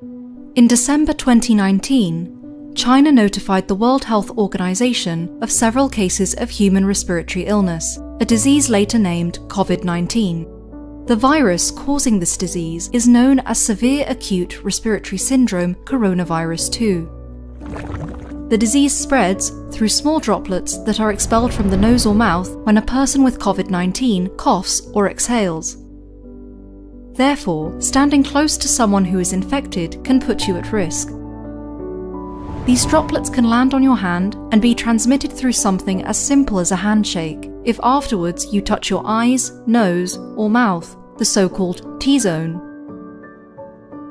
In December 2019, China notified the World Health Organization of several cases of human respiratory illness, a disease later named COVID-19. The virus causing this disease is known as severe acute respiratory syndrome coronavirus 2. The disease spreads through small droplets that are expelled from the nose or mouth when a person with COVID-19 coughs or exhales. Therefore, standing close to someone who is infected can put you at risk. These droplets can land on your hand and be transmitted through something as simple as a handshake, if afterwards you touch your eyes, nose, or mouth, the so-called T-zone.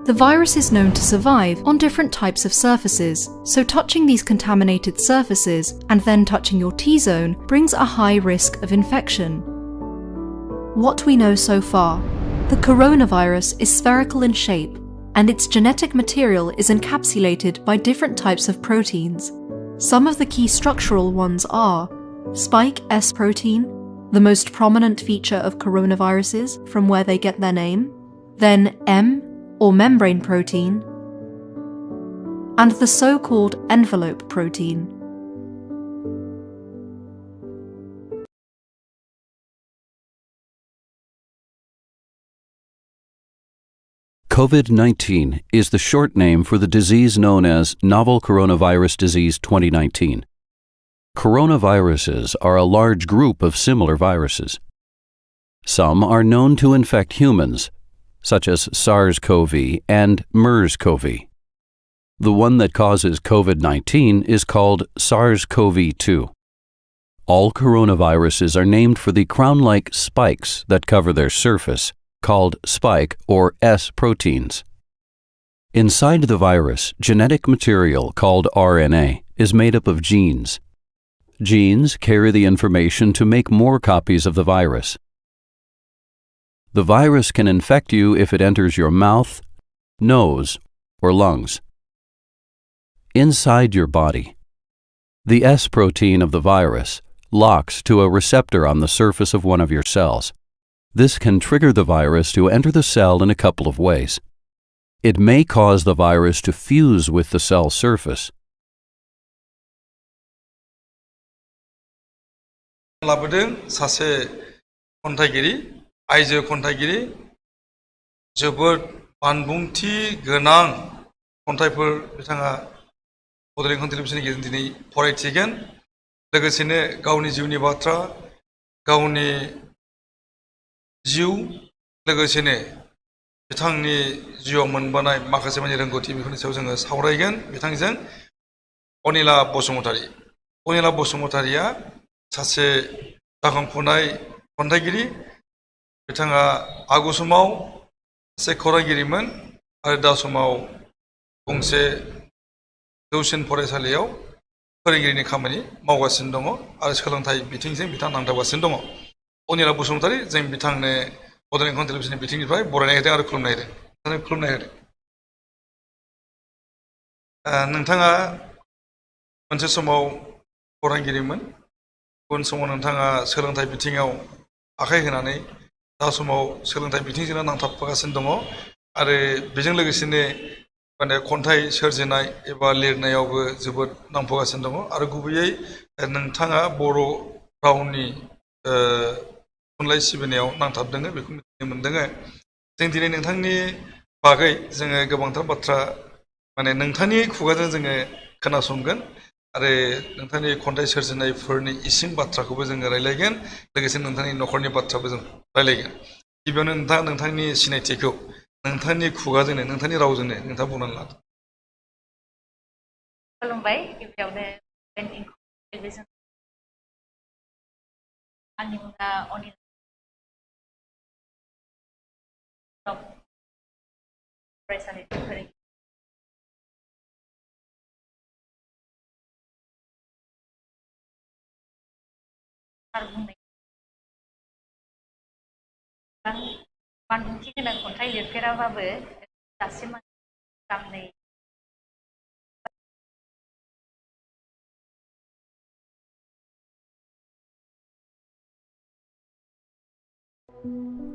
The virus is known to survive on different types of surfaces, so touching these contaminated surfaces and then touching your T-zone brings a high risk of infection. What we know so far: the coronavirus is spherical in shape, and its genetic material is encapsulated by different types of proteins. Some of the key structural ones are spike S protein, the most prominent feature of coronaviruses from where they get their name, then M, or membrane protein, and the so-called envelope protein. COVID-19 is the short name for the disease known as Novel Coronavirus Disease 2019. Coronaviruses are a large group of similar viruses. Some are known to infect humans, such as SARS-CoV and MERS-CoV. The one that causes COVID-19 is called SARS-CoV-2. All coronaviruses are named for the crown-like spikes that cover their surface, called spike or S proteins. Inside the virus, genetic material called RNA is made up of genes. Genes carry the information to make more copies of the virus. The virus can infect you if it enters your mouth, nose, or lungs. Inside your body, the S protein of the virus locks to a receptor on the surface of one of your cells. This can trigger the virus to enter the cell in a couple of ways. It may cause the virus to fuse with the cell surface. लाबोदों सासे खन्थाइगिरि आइजो खन्थाइगिरि जोबोद बानबुंथि गोनां खन्थाइफोर बिथाङा बड'लेण्ड टेलिभिजननि गेजेरजों दिनै फरायथिगोन लोगोसेनो गावनि जिउनि बाथ्रा गावनि जिउ लोगोसेनो बिथांनि जिउआव मोनबोनाय माखासे माने रोंगौथि बेफोरनि सायाव जोङो सावरायगोन बिथांजों अनिला बसुमतारी अनिला बसुमतारीया सासे जाखांफुनाय खन्थाइगिरि बिथाङा आगु समाव सासे खौरांगिरिमोन आरो दा समाव गंसे जौसिन फरायसालियाव फोरोंगिरिनि खामानि मावगासिनो दङ आरो सोलोंथाइ बिथिंजों बिथाङा नांथाबगासिनो दङ अनिला बसुमतारी जों बिथांनो बड'लेण्ड टेलिभिजननि बिथिंनिफ्राय बरायनाय होदों आरो खुलुमनाय होदों नोंथाङा मोनसे समाव खौरांगिरिमोन उन समाव नोंथाङा सोलोंथाइ बिथिङाव आखाइ होनानै दा समाव सोलोंथाइ बिथिंजों नांथाबगासिनो दङ आरो बेजों लोगोसेनो माने खन्थाइ सोरजिनाय एबा लिरनायावबो जोबोद नांफागासिनो दङ आरो गुबैयै नोंथाङा बर' रावनि थुनलाइ सिबिनायाव नांथाबदों बेखौ मिथिनो मोनदों जों दिनै नोंथांनि बागै जोङो गोबांथार बाथ्रा माने नोंथांनि खुगाजों जोङो खोनासंगोन आरो नोंथांनि खन्थाइ सोरजिनायफोरनि इसिं बाथ्राखौबो जोङो रायलायगोन लोगोसे नोंथांनि नखरनि बाथ्राबो जों रायलायगोन गिबियावनो नोंथांनि सिनायथिखौ नोंथांनि खुगाजोंनो नोंथांनि रावजोंनो नोंथाङा बुंनानै लादो खुलुमबाय गिबियावनो टेलिभिजन आंनि मुङा अनिला फरायसालिनि फोरोंगिरि बानबुंथि गोनां खन्थाइ लिरफेराबाबो दासिम गांनै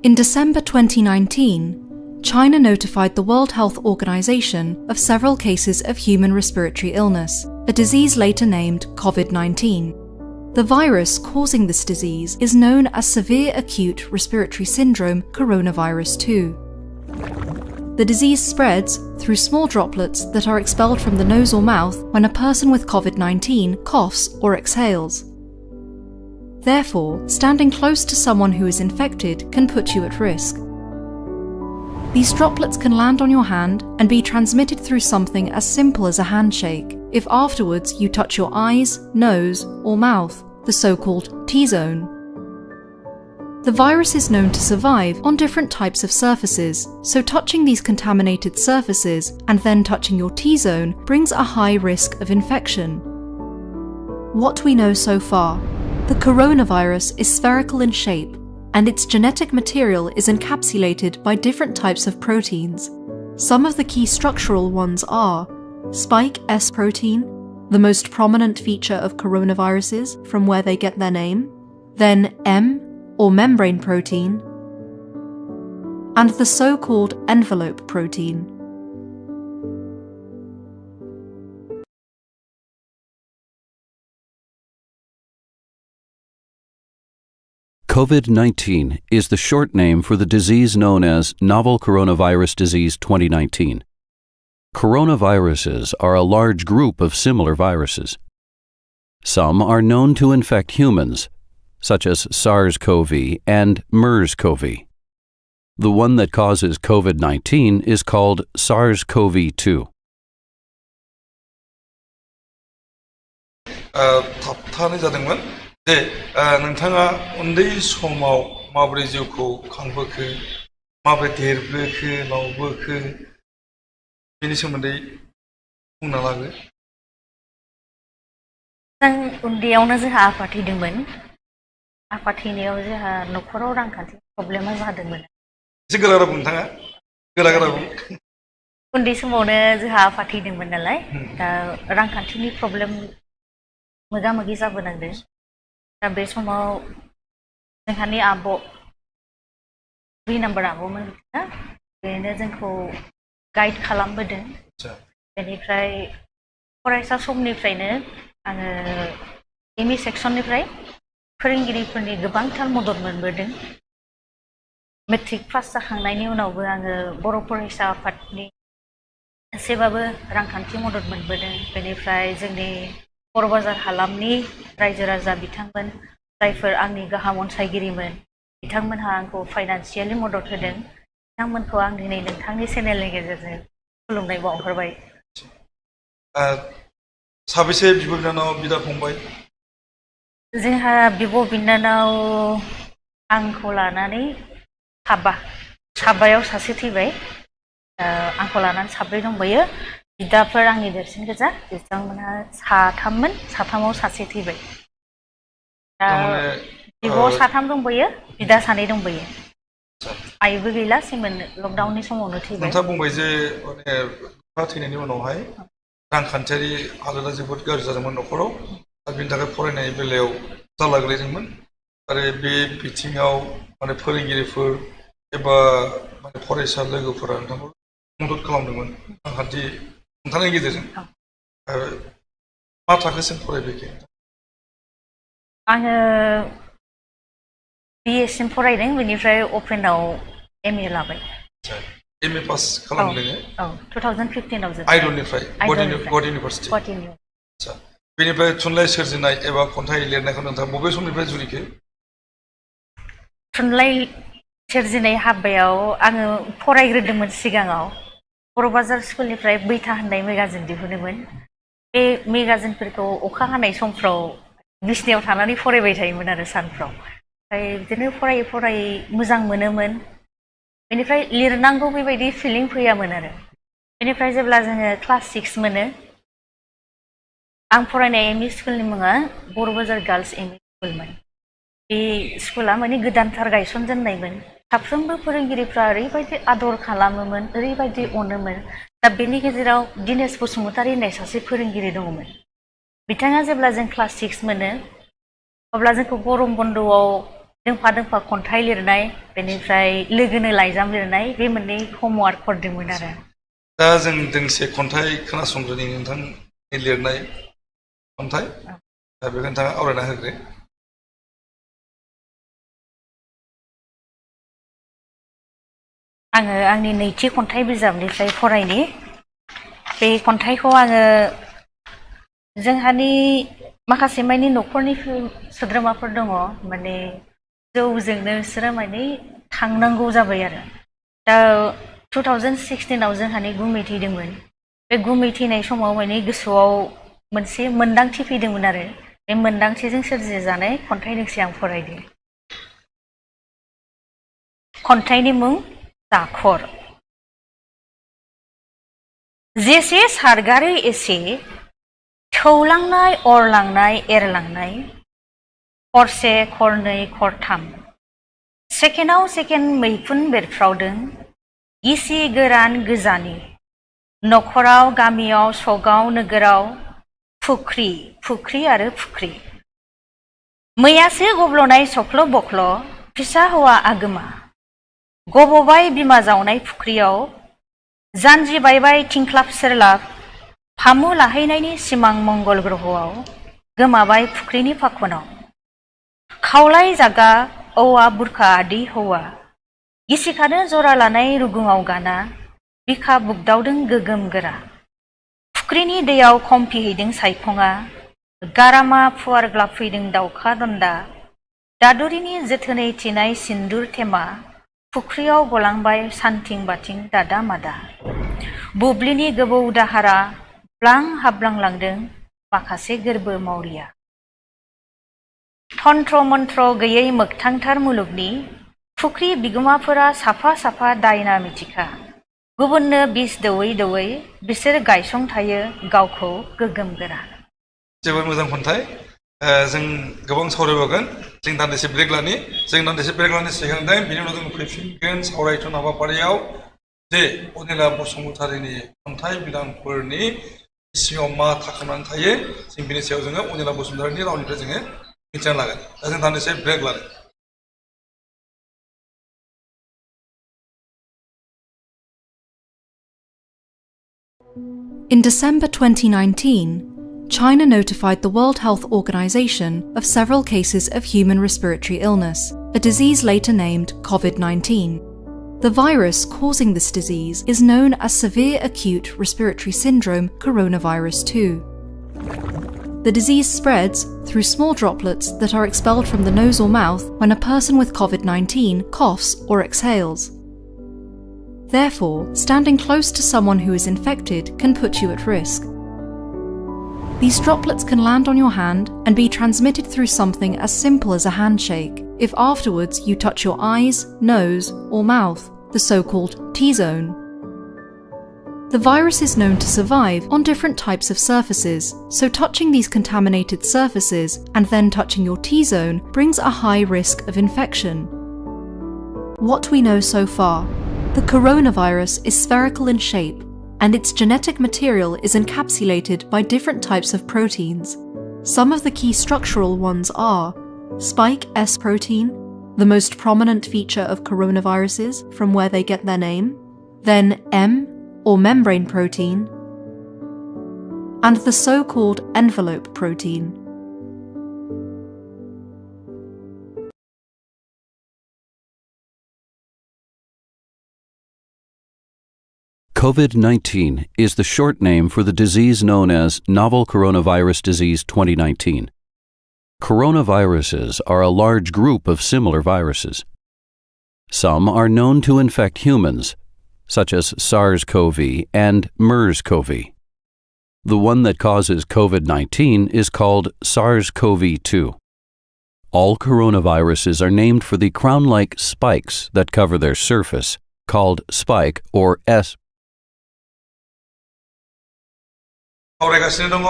In December 2019, China notified the World Health Organization of several cases of human respiratory illness, a disease later named COVID-19. The virus causing this disease is known as severe acute respiratory syndrome coronavirus 2. The disease spreads through small droplets that are expelled from the nose or mouth when a person with COVID-19 coughs or exhales. Therefore, standing close to someone who is infected can put you at risk. These droplets can land on your hand and be transmitted through something as simple as a handshake if afterwards you touch your eyes, nose, or mouth, the so-called T-zone. The virus is known to survive on different types of surfaces, so touching these contaminated surfaces and then touching your T-zone brings a high risk of infection. What we know so far: the coronavirus is spherical in shape, and its genetic material is encapsulated by different types of proteins. Some of the key structural ones are spike S protein, the most prominent feature of coronaviruses from where they get their name, then M, or membrane protein, and the so-called envelope protein. COVID-19 is the short name for the disease known as Novel Coronavirus Disease 2019. Coronaviruses are a large group of similar viruses. Some are known to infect humans, such as SARS-CoV and MERS-CoV. The one that causes COVID-19 is called SARS-CoV-2. थाबथानाय जादोंमोन जे नोंथाङा उन्दै समाव माबोरै जिउखौ खांबोखो माबोरै देरबोखो लावबोखो बेनि सोमोन्दै बुंना लागो जों उन्दैयावनो जोंहा आफा थैदोंमोन आफा थैनायाव जोंहा न'खराव रांखान्थि प्रब्लेमा जादोंमोन एसे गोरा राव नोंथाङा गोरा बुं उन्दै समावनो जोंहा आफा थैदोंमोन नालाय दा रांखान्थिनि प्रब्लेम मोगा-मोगि जाबोनांदों दा बे समाव जोंहानि आब' 3 नाम्बार आब'मोन ना बेनो जोंखौ गाइड खालामबोदों बेनिफ्राय फरायसा समनिफ्रायनो आङो एमइ सेक्सननिफ्राय फोरोंगिरिफोरनि गोबांथार मदद मोनबोदों मेट्रिक पास जाखांनायनि उनावबो आङो बर' फरायसा आफादनि एसेबाबो रांखान्थि मदद मोनबोदों बेनिफ्राय जोंनि बर' बाजार हालामनि रायजो राजा बिथांमोन जायफोर आंनि गाहाम अनसायगिरिमोन बिथांमोनहा आंखौ फाइनान्सियेलि मदद होदों बिथांमोनखौ आं दिनै नोंथांनि चेनेलनि गेजेरजों खुलुमनाय बावहरबाय साबेसे बिब' बिनानाव बिदा फंबाय जोंहा बिब' बिनानाव आंखौ लानानै साबायाव सासे थैबाय आंखौ लानानै साब्रै दंबायो बिदाफोर आंनि देरसिन गोजा बिथांमोनहा साथाममोन साथामाव सासे थैबाय बिब' साथाम दंबायो बिदा सानै दंबायो आइबो गैला सेमोन लकडाउननि समावनो थैबाय नोंथाङा बुंबाय जे माने बिफा थैनायनि उनावहाय रांखान्थियारि हालोदा जोबोद गाज्रि जादोंमोन न'खराव आरो बेनि थाखाय फरायनाय बेलायाव जारला गोलैदोंमोन आरो बे बिथिङाव माने फोरोंगिरिफोर एबा माने फरायसा लोगोफोरा नोंथांखौ मदद खालामदोंमोन रांखान्थि नोंथांनि गेजेरजों मा थाखोसिम फरायबोखो आङो बिए सिम फरायदों बेनिफ्राय अपेनाव एमए लाबाय एमए पास खालामदों औ 2015 आव जों आइडलनिफ्राय गुवाहाटी इउनिभार्सिटि आच्छा बेनिफ्राय थुनलाइ सोरजिनाय एबा खन्थाइ लिरनायखौ नोंथाङा बबे समनिफ्राय जुरिखो थुनलाइ सोरजिनाय हाबायाव आङो फरायग्रोदोंमोन सिगाङाव बर' बाजार स्कुलनिफ्राय बैथा होननाय मेगाजिन दिहुनोमोन बे मेगाजिनफोरखौ अखा हानाय समफ्राव बिसनायाव थानानै फरायबाय थायोमोन आरो सानफ्राव ओमफ्राय बिदिनो फरायै मोजां मोनोमोन बेनिफ्राय लिरनांगौ बेबायदि फिलिं फैयामोन आरो बेनिफ्राय जेब्ला जोङो क्लास 6 मोनो आं फरायनाय एमइ स्कुलनि मुङा बर' बाजार गार्लस एमइ स्कुलमोन बे स्कुला माने गोदानथार गायसनजेननायमोन साफ्रोमबो फोरोंगिरिफ्रा ओरैबायदि आदर खालामोमोन ओरैबायदि अनोमोन दा बेनि गेजेराव दिनेश बसुमतारी होननाय सासे फोरोंगिरि दङमोन बिथाङा जेब्ला जों क्लास 6 मोनो अब्ला जोंखौ गरम बन्द'आव दोंफा दोंफा खन्थाइ लिरनाय बेनिफ्राय लोगोनो लाइजाम लिरनाय बे मोननै हमवार्क हरदोंमोन आरो दा जों दोंसे खन्थाइ खोनासंग्रोनि नोंथांनि लिरनाय खन्थाइ दा बेखौ नोंथाङा आवरायना होग्रो आङो आंनि नैथि खन्थाइ बिजाबनिफ्राय फरायनि बे खन्थाइखौ आङो जोंहानि माखासे मानि न'खरनि सोद्रोमाफोर दङ माने जौजोंनो बिसोरो माने थांनांगौ जाबाय आरो दा 2016 आव जोंहानि गुमैथैदोंमोन बे गुमैथैनाय समाव माने गोसोआव मोनसे मोनदांथि फैदोंमोन आरो बे मोनदांथिजों सोरजिजानाय खन्थाइ दोंसे आं फरायदों खन्थाइनि मुं जाखर जेसे सारगारो एसे थौलांनाय अरलांनाय एरलांनाय खरसे खरनै खरथाम सेकेन्डआव सेकेन्ड मैखुन बेरफ्रावदों गिसि गोरान गोजानि न'खराव गामियाव सगाव नोगोराव फुख्रि फुख्रि आरो फुख्रि मैयासो गब्ल'नाय सख्ल' बख्ल' फिसा हौवा आगोमा गब'बाय बिमा जावनाय फुख्रियाव जानजि बायबाय थिंख्लाब सोरलाब फामु लाहैनायनि सिमां मंगल ग्रहआव गोमाबाय फुख्रिनि फाखनाव खावलाय जागा औवा बुरखा आदै हौवा गिसिखानो जरा लानाय रुगुङाव गाना बिखा बुगदावदों गोगोम गोरा फुख्रिनि दैयाव खमफिहैदों सायखङा गारामा फुवारग्लाबफैदों दाउखा दन्दा दादुरिनि जोथोनै थिनाय सिन्दुर थेमा फुख्रियाव गलांबाय सानथिं बाथिं दादा मादा बुब्लिनि गोबौ दाहारा ब्लां हाबलांलांदों माखासे गोरबो मावरिया तन्त्र मन्त्र गैयै मोगथांथार मुलुगनि फुख्रि बिगुमाफोरा साफा साफा दायना मिथिखा गुबुननो बिस दौयै दौयै बिसोर गायसंथायो गावखौ गोगोम गोरा जोबोद मोजां खन्थाइ जों गोबां सावरायबावगोन जों दान्दिसे ब्रेक लानि सिगांदों बिनि उनाव जों फैफिनगोन सावरायथुन हाबाफारियाव जे अनिला बसुमतारीनि खन्थाइ बिदांफोरनि सिङाव मा थाखोमानानै थायो जों बिनि सायाव जोङो अनिला बसुमतारीनि रावनिफ्राय जोङो मिथिना लागोन दा जों दान्दिसे ब्रेक लानि In December 2019, China notified the World Health Organization of several cases of human respiratory illness, a disease later named COVID-19. The virus causing this disease is known as severe acute respiratory syndrome coronavirus 2. The disease spreads through small droplets that are expelled from the nose or mouth when a person with COVID-19 coughs or exhales. Therefore, standing close to someone who is infected can put you at risk. These droplets can land on your hand and be transmitted through something as simple as a handshake if afterwards you touch your eyes, nose, or mouth, the so-called T-zone. The virus is known to survive on different types of surfaces, so touching these contaminated surfaces and then touching your T-zone brings a high risk of infection. What we know so far: the coronavirus is spherical in shape, and its genetic material is encapsulated by different types of proteins. Some of the key structural ones are spike S protein, the most prominent feature of coronaviruses from where they get their name, then M, or membrane protein, and the so-called envelope protein. COVID-19 is the short name for the disease known as Novel Coronavirus Disease 2019. Coronaviruses are a large group of similar viruses. Some are known to infect humans, such as SARS-CoV and MERS-CoV. The one that causes COVID-19 is called SARS-CoV-2. All coronaviruses are named for the crown-like spikes that cover their surface, called spike or S. सावरायगासिनो दङ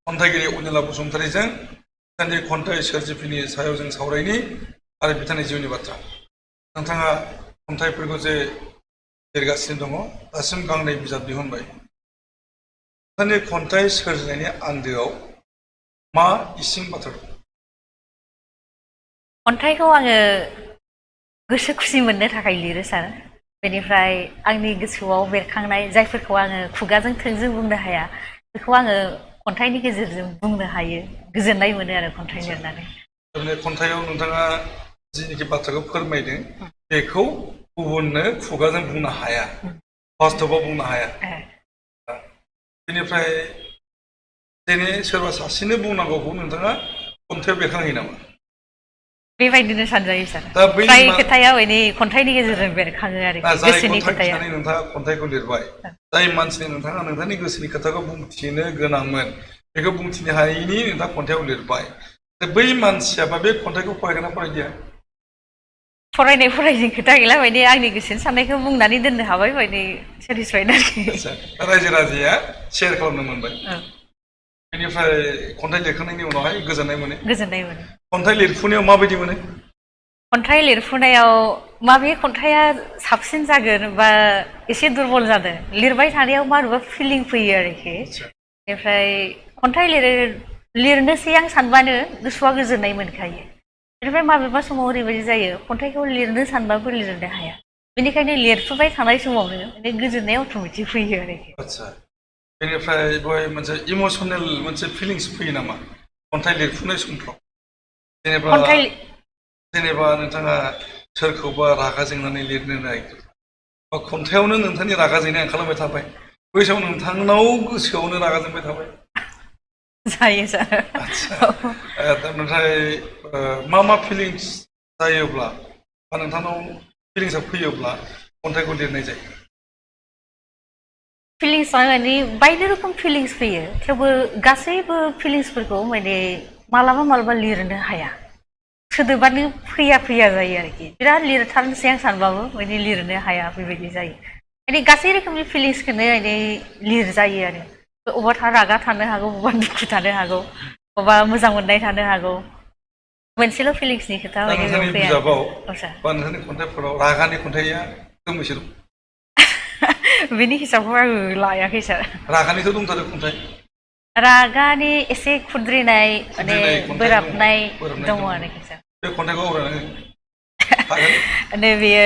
खन्थाइगिरि अनिला बसुमतारीजों बिथांनि खन्थाइ सोरजिफिनि सायाव जों सावरायनि आरो बिथांनि जिउनि बाथ्रा नोंथाङा खन्थाइफोरखौ जे लिरगासिनो दङ दासिम गांनै बिजाब दिहुनबाय बिथांनि खन्थाइ सोरजिनायनि आन्दोआव मा इसिं बाथ्रा दं खन्थाइखौ आङो गोसो खुसि मोननो थाखाय लिरो सार बेनिफ्राय आंनि गोसोआव बेरखांनाय जायफोरखौ आङो खुगाजों थोंजों बुंनो हाया बेखौ आङो खन्थाइनि गेजेरजों बुंनो हायो गोजोननाय मोनो आरो खन्थाइ लिरनानै थारमाने खन्थाइयाव नोंथाङा जिनिखि बाथ्राखौ फोरमायदों बेखौ गुबुननो खुगाजों बुंनो हाया बास्तबाव बुंनो हाया बेनिफ्राय दिनै सोरबा सासेनो बुंनांगौखौ नोंथाङा खन्थाइयाव बेरखांहोयो नामा बेबायदिनो सानजायो सार दा बै फ्राय खोथाया माने खन्थाइनि गेजेरजों बेरखाङो आरो गोसोनि खोथाया नोंथाङा खन्थाइखौ लिरबाय जाय मानसिनि नोंथाङा नोंथांनि गोसोनि खोथाखौ बुंथिनो गोनांमोन बेखौ बुंथिनो हायैनि नोंथाङा खन्थाइयाव लिरबाय बै मानसिया बा बे खन्थाइखौ फरायगोन ना फरायदिया फरायनाय खोथा गैला माने आंनि गोसोनि साननायखौ बुंनानै दोननो हाबाय माने सेटिसफाइड आरोखि रायजो राजाया शेयार खालामनो मोनबाय बेनिफ्राय खन्थाइ लिरखांनायनि उनावहाय गोजोननाय मोनो खन्थाइ लिरफुनायाव माबायदि मोनो खन्थाइ लिरफुनायाव माबे खन्थाइया साबसिन जागोन बा एसे दुरबल जादों लिरबाय थानायाव माबेबा फिलिं फैयो आरोखि बेनिफ्राय खन्थाइ लिरनोसै आं सानबानो गोसोआ गोजोननाय मोनखायो बेनिफ्राय माबेबा समाव ओरैबायदि जायो खन्थाइखौ लिरनो सानबाबो लिरनो हाया बेनिखायनो लिरफुबाय थानाय समावनो माने गोजोननाया अट'मेटिक फैयो आरोखि आदसा बेनिफ्राय बेवहाय मोनसे इमसनेल मोनसे फिलिंस फैयो नामा खन्थाइ लिरफुनाय समफ्राव जेनेबा नोंथाङा सोरखौबा रागा जोंनानै लिरनो नागिरो बा खन्थाइयावनो नोंथांनि रागा जोंनाया ओंखारलांबाय थाबाय बै समाव नोंथांनाव गोसोआवनो रागा जोंबाय थाबाय जायो सार ओमफ्राय मा फिलिंस जायोब्ला बा नोंथांनाव फिलिंसा फैयोब्ला खन्थाइखौ लिरनाय जायो फिलिंस माने बायदि रोखोम फिलिंस फैयो थेवबो गासैबो फिलिंसफोरखौ माने मालाबा लिरनो हाया सोदोबानो फैया जायो आरोखि बिराद लिरथारनोसै आं सानबाबो माने लिरनो हाया बेबायदि जायो माने गासै रोखोमनि फिलिंसखौनो माने लिरजायो आरो अबावबा रागा थानो हागौ अबावबा दुखु थानो हागौ अबावबा मोजां मोननाय थानो हागौ मोनसेल' फिलिंसनि खोथा नोंथांनि बिजाबाव बा नोंथांनि खन्थाइफोराव रागानि खन्थाइया दोंबैसो दं बेनि हिसाबखौ आङो लायाखै सार रागानिथ' दंथारो खन्थाइ रागानि एसे खुद्रिनाय माने बोराबनाय दङ आरोखि सार बे खन्थाइखौ माने बेयो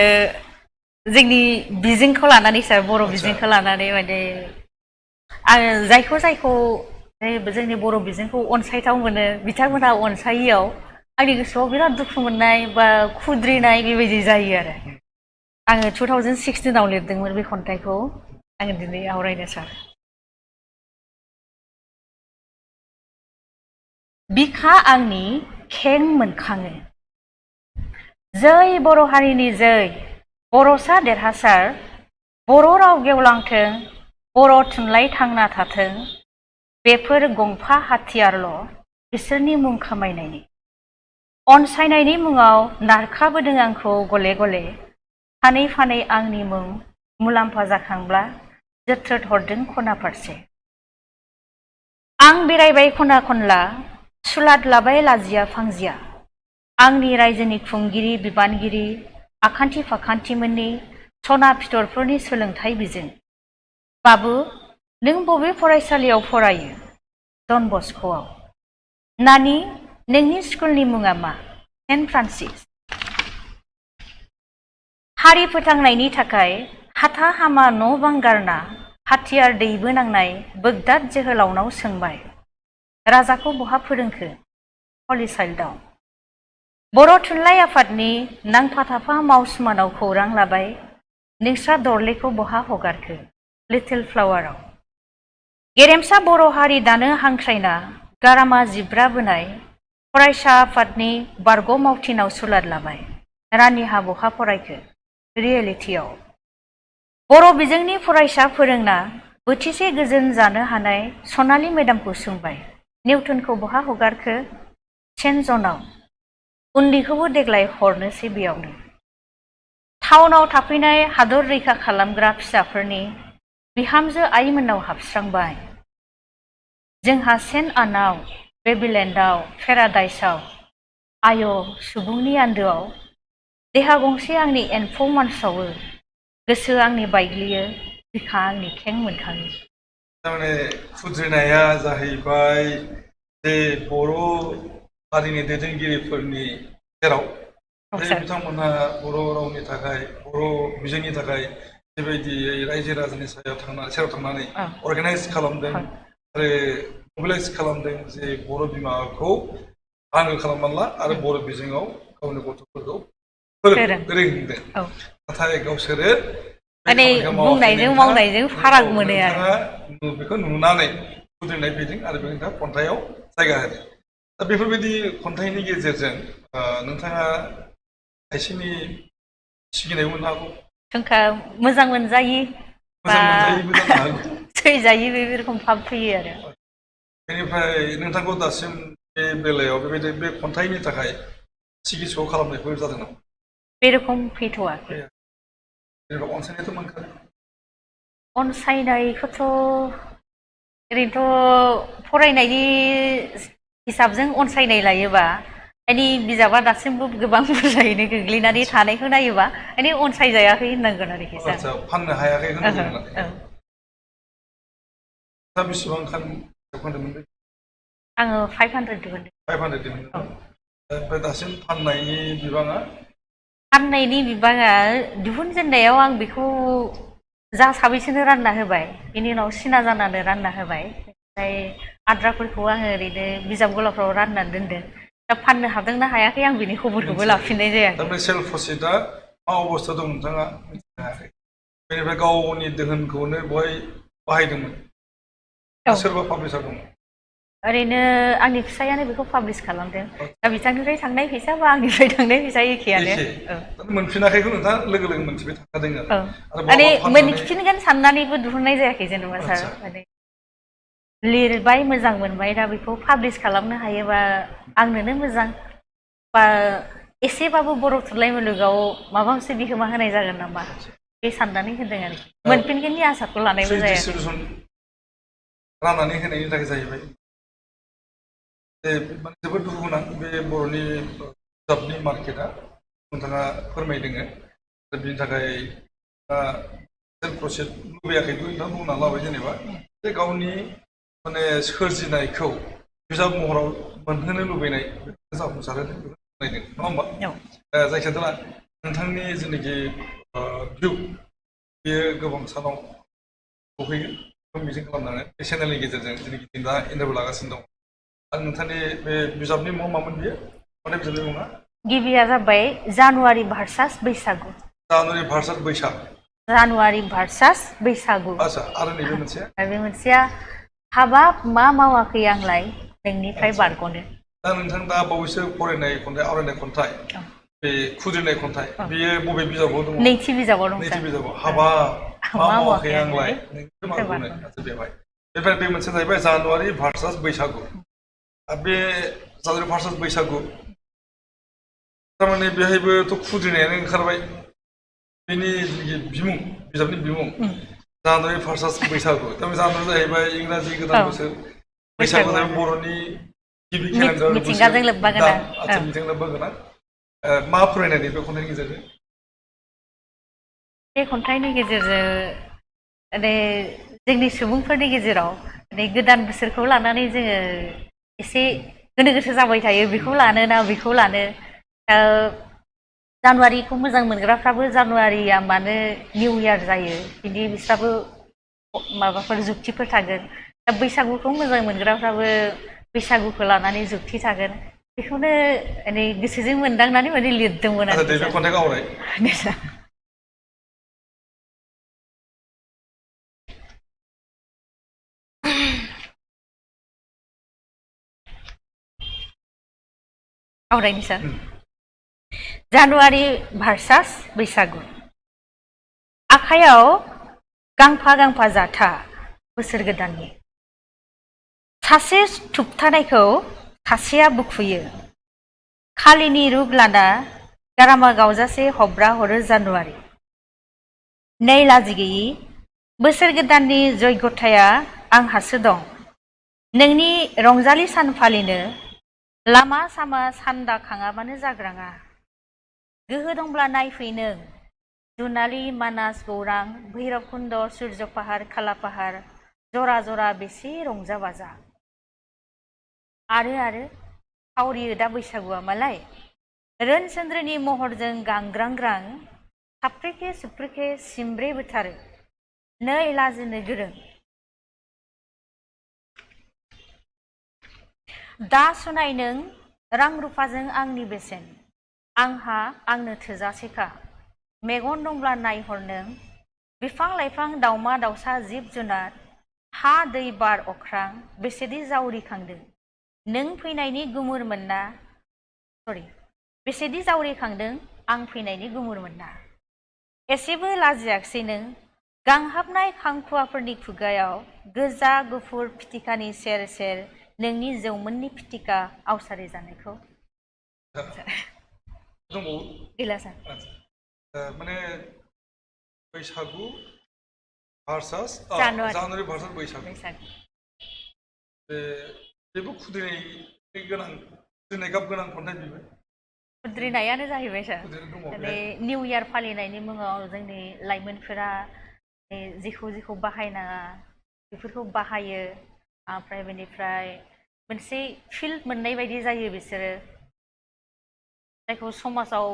जोंनि बिजोंखौ लानानै सार बर' बिजोंखौ लानानै माने आङो जायखौ जोंनि बर' बिजोंखौ अनसायथाव मोनो बिथांमोनहा अनसायियाव आंनि गोसोआव बिराद दुखु मोननाय बा खुद्रिनाय बेबायदि जायो आरो आङो 2016आव लिरदोंमोन बे खन्थाइखौ आङो दिनै आवरायनो सार बिखा आंनि खें मोनखाङो जै बर' हारिनि जै बर'सा देरहासार बर' राव गेवलांथों बर' थुनलाइ थांना थाथों बेफोर गंफा हाथियारल' बिसोरनि मुं खामायनायनि अनसायनायनि मुङाव नारखाबोदों आंखौ गले गले फानै आंनि मुं मुलाम्फा जाखांब्ला जोथ्रोद हरदों खना फारसे आं बेरायबाय खना खनला सुलाद लाबाय लाजिया फांजिया आंनि रायजोनि खुंगिरि बिबानगिरि आखान्थि फाखान्थिमोननि सना फिथरफोरनि सोलोंथाइ बिजों बाबु नों बबे फरायसालियाव फरायो डन बस्क'आव नानि नोंनि स्कुलनि मुङा मा सेन्ट फ्रान्सिस हारि फोथांनायनि थाखाय हाथा हामा न' बां गारना हाथियार दैबोनांनाय बोगदाद जोहोलावनाव सोंबाय राजाखौ बहा फोरोंखो हलिचाइल्डआव बर' थुनलाइ आफादनि नांफा थाफा मावसुमानाव खौरां लाबाय नोंस्रा दरलेखौ बहा हगारखो लिटिल फ्लावाराव गेरेमसा बर' हारि दानो हांख्रायना गारामा जिब्रा बोनाय फरायसा आफादनि बारग' मावथिनाव सुलाद लाबाय रानिहा बहा फरायखो रियेलिटियाव बर' बिजोंनि फरायसा फोरोंना बोथिसे गोजोन जानो हानाय सनालि मेदामखौ सोंबाय निउटनखौ बहा हगारखो सेन्ट जनाव उन्दैखौबो देग्लाय हरनोसै बेयावनो टाउनाव थाफैनाय हादर रैखा खालामग्रा फिसाफोरनि बिहामजो आइमोननाव हाबस्रांबाय जोंहा सेन्ट आनाव बेबिलेन्डआव पेराडाइसआव आय' सुबुंनि आन्दोआव देहा गंसे आंनि एनफौ मानसावो गोसो आंनि बायग्लियो बिखा आंनि खें मोनखाङो थारमाने खुद्रिनाया जाहैबाय जे बर' हारिनि दैदेनगिरिफोरनि जेराव बिथांमोनहा बर' रावनि थाखाय बर' बिजोंनि थाखाय बेबायदियै रायजो राजानि सेराव थांनानै अर्गानाइज खालामदों आरो मबिलाइज खालामदों जे बर' बिमाखौ आंगो खालामनानै ला आरो बर' बिजोङाव गावनि गथ'फोरखौ फोरोंदों नाथाय गावसोरो माने बुंनायजों मावनायजों फाराग मोनो आरो बेखौ नुनानै खुद्रिनाय फैदों आरो बेनि थाखाय खन्थाइयाव जायगा होदों दा बेफोरबायदि खन्थाइनि गेजेरजों नोंथाङा खायसेनि सिगिनाय मोननो हागौ जोंखा मोजां मोनजायि सैजायि बे रखम भाब फैयो आरो बेनिफ्राय नोंथांखौ दासिम बे बेलायाव बेबायदि बे खन्थाइनि थाखाय सिकित्सा खालामनायफोर जादों नामा बे रखम फैथ'वाखै अनसायनायथ' मोनखादों अनसायनायखौथ' ओरैनोथ' फरायनायनि हिसाबजों अनसायनाय लायोबा माने बिजाबा दासिमबो गोबां बुरजायैनो गोग्लैनानै थानायखौ नायोबा माने अनसायजायाखै होननांगोन आरोखि सार फाननो हायाखै होननांगोन दा बेसेबां खन्दोंमोन आङो 500 दिहुनदों 500 दिहुनदों ओमफ्राय दासिम फाननायनि बिबाङा दिहुनजेननायाव आं बेखौ जा साबैसोनो रानना होबाय बेनि उनाव सिना जानानै रानना होबाय ओमफ्राय आद्राफोरखौ आङो ओरैनो बिजाब गलाफ्राव राननानै दोनदों दा फाननो हादोंना हायाखै आं बेनि खबरखौबो लाफिननाय जायाखै दा बे सेल्फ प्रसिडआ मा अबस्था दं नोंथाङा मिथिनो हायाखै बेनिफ्राय गावनि दोहोनखौनो बहाय बाहायदोंमोन सोरबा पाब्लिसार दङ ओरैनो आंनि फिसायानो बेखौ पाब्लिश खालामदों दा बिथांनिफ्राय थांनाय फैसा बा आंनिफ्राय थांनाय फैसा एखेयानो मोनफिनाखैखौ नोंथाङा लोगो लोगो मोनथिबाय थाखादों आरो माने मोनफिनगोन साननानैबो दिहुननाय जायाखै जेनेबा सार माने लिरबाय मोजां मोनबाय दा बेखौ पाब्लिश खालामनो हायोबा आंनोनो मोजां बा एसेबाबो बर' थुनलाइ मुलुगाव माबा मोनसे बिहोमा होनाय जागोन नामा बे साननानै होदों आरोखि मोनफिनगोननि आसाखौ लानायबो जायाखै राननानै होनायनि थाखाय जाहैबाय जोबोद दुखु गोनां बे बर'नि बिजाबनि मार्केटआ नोंथाङा फोरमायदों दा बिनि थाखाय सेल्फ प्रसिड लुबैयाखैबो नोंथाङा बुंना लाबाय जेनेबा जे गावनि माने सोरजिनायखौ बिजाब महराव मोनहोनो लुबैनाय जाफुंसार होदों बेखौ फोरमायदों नङा होमबा जायखिजाया नोंथांनि जेनाखि भिउ बेयो गोबां सानाव सौहैगोन मिजिं खालामनानै बे चेनेलनि गेजेरजों जेनाखि दा इन्टारभिउ लागासिनो दं आरो नोंथांनि बे बिजाबनि मुङा मामोन बियो माने बिजाबनि मुङा गिबिया जाबाय जानुवारि भार्सास बैसागु जानुवारि भार्सास बैसागु आच्छा आरो नैबे मोनसेया हाबाब मा मावाखै आंलाय नोंनिफ्राय बारग'नो दा नोंथां दा बावैसो फरायनाय खन्थाइ आवरायनाय खन्थाइ बे खुद्रिनाय खन्थाइ बेयो बबे बिजाबाव दङ नैथि बिजाबाव दं नैथि बिजाबाव हाबाब मा मावाखै आंलाय नोंनिफ्राय बारग'नो बेवहाय बेनिफ्राय बे मोनसे जाहैबाय जानुवारि भार्सास बैसागु बे जानुवारि भार्सास बैसागु थारमाने बेहायबोथ' खुद्रिनायानो ओंखारबाय बेनि बिमुं बिजाबनि बिमुं जानुवारि भार्सास बैसागु थारमाने जानुवारि जाहैबाय इंराजि गोदान बोसोर बैसागु जाहैबाय बर'नि गिबि केलेन्डार मिथिंगाजों लोब्बा गोनां मिथिंगाजों लोब्बा गोनां मा फरायनायनि बे खन्थाइनि गेजेरजों बे खन्थाइनि गेजेरजों माने जोंनि सुबुंफोरनि गेजेराव माने गोदान बोसोरखौ लानानै जोङो एसे गोनो गोथो जाबाय थायो बेखौ लानो ना बेखौ लानो जानुवारिखौ मोजां मोनग्राफ्राबो जानुवारिया मानो निउ इयार जायो बिदि बिस्राबो माबाफोर जुक्तिफोर थागोन दा बैसागुखौ मोजां मोनग्राफ्राबो बैसागुखौ लानानै जुक्ति थागोन बेखौनो माने गोसोजों मोनदांनानै माने लिरदोंमोन आरो बे खन्थाइखौ आवराय आवरायनि सार जानुवारि भार्सास बैसागु आखाइयाव गांफा गांफा जाथा बोसोर गोदाननि सासे थुबथानायखौ सासेया बुखुयो खालिनि रुप लाना गारामा गावजासे हब्रा हरो जानुवारि नै लाजि गैयि बोसोर गोदाननि जयग'थाया आंहासो दं नोंनि रंजालि सान फालिनो लामा सामा सान्दा खाङाबानो जाग्राङा गोहो दंब्ला नायफै नों जुनालि मानास गौरां भैरबकुन्द सुर्य पाहार खाला पाहार जरा जरा बेसे रंजा बाजा आरो सावरियो दा बैसागुआ मालाय रोनचन्द्रनि महरजों गांग्रांग्रां साफ्रेखे सुफ्रेखे सिमब्रे बोथारो नै लाजिनो गोरों दा सुनाय नों रां रुफाजों आंनि बेसेन आंहा आंनो थोजासेखा मेगन दंब्ला नायहर नों बिफां लाइफां दाउमा दाउसा जिब जुनार हा दै बार अख्रां बेसेदि जावरिखांदों नों फैनायनि गुमुर मोनना बेसेदि जावरिखांदों आं फैनायनि गुमुर मोनना एसेबो लाजियाखसै नों गांहाबनाय खांखुवाफोरनि खुगायाव गोजा गुफुर फिथिखानि सेर सेर नोंनि जौमोननि फिथिका आवसारि जानायखौ दंबावो गैला सार माने बैसागु भार्सास जानुवारि भार्सास बैसागु बेबो खुद्रिनाय गोनां खुद्रिनाय गाब गोनां खन्थाइ बेबो खुद्रिनायानो जाहैबाय सार माने निउ इयार फालिनायनि मुङाव जोंनि लाइमोनफोरा जेखौ बाहायनाङा बेफोरखौ बाहायो ओमफ्राय बेनिफ्राय मोनसे फिल मोननाय बायदि जायो बिसोरो जायखौ समाजाव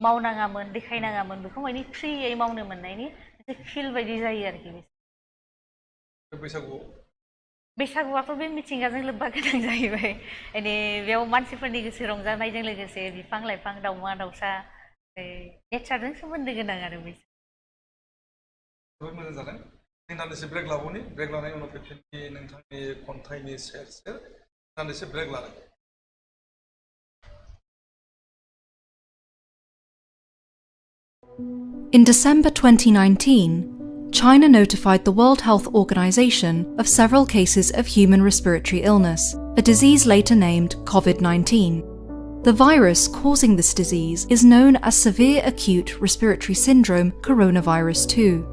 मावनाङामोन देखायनाङामोन बेखौ माने फ्रियै मावनो मोननायनि मोनसे फिल बायदि जायो आरोखि बैसागुआथ' बे मिथिंगाजों लोब्बा गोनां जाहैबाय माने बेयाव मानसिफोरनि गोसो रंजानायजों लोगोसे बिफां लाइफां दाउमा दाउसा नेचारजों सोमोन्दो गोनां आरो जोबोद मोजां जादों जों दान्दिसे ब्रेक लाबावनि ब्रेक लानायनि उनाव फैफिननि नोंथांनि खन्थाइनि सेर सेर दान्दिसे ब्रेक लादों In December 2019, China notified the World Health Organization of several cases of human respiratory illness, a disease later named COVID-19. The virus causing this disease is known as Severe Acute Respiratory Syndrome Coronavirus 2.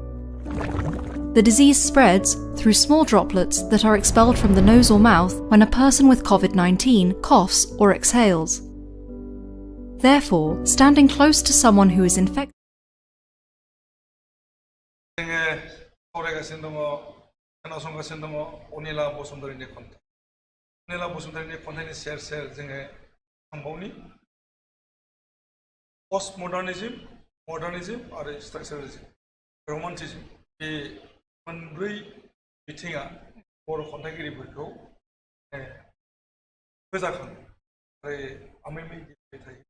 The disease spreads through small droplets that are expelled from the nose or mouth when a person with COVID-19 coughs or exhales. Therefore, standing close to someone who is infected जोङो सावरायगासिनो दङ खोनासंगासिनो दङ अनिला बसुमतारीनि खन्थाइ अनिला बसुमतारीनि खन्थाइनि सेर सेर जोङो थांबावनि post मडार्निज्म आरो स्ट्राक्चारालिज्म रमान्टिज्म बे मोनब्रै बिथिङा बर' खन्थाइगिरिफोरखौ फोजाखाङो आरो आमै गेलेबाय थायो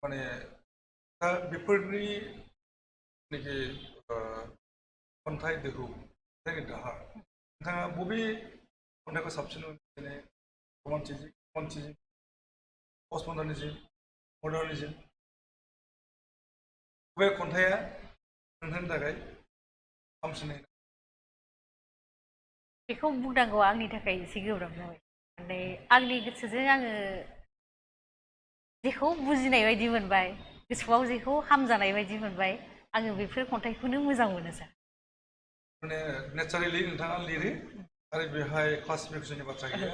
माने दा बेफोरनि खन्थाइ दोहौ जायनि दाहार नोंथाङा बबे खन्थाइखौ साबसिन मोनो रमान्टिज्म पस्ट मडार्निज्म बबे खन्थाइया नोंथांनि थाखाय हामसिनै बेखौ बुंनांगौ आंनि थाखाय एसे गोब्राब जाबाय माने आंनि गोसोजों आङो जेखौ बुजिनाय बायदि मोनबाय गोसोआव जेखौ हामजानाय बायदि मोनबाय आङो बेफोर खन्थाइखौनो मोजां मोनो सार माने नेचारेलि नोंथाङा लिरो आरो बेहाय क्लासिफिकेशननि बाथ्रा गैया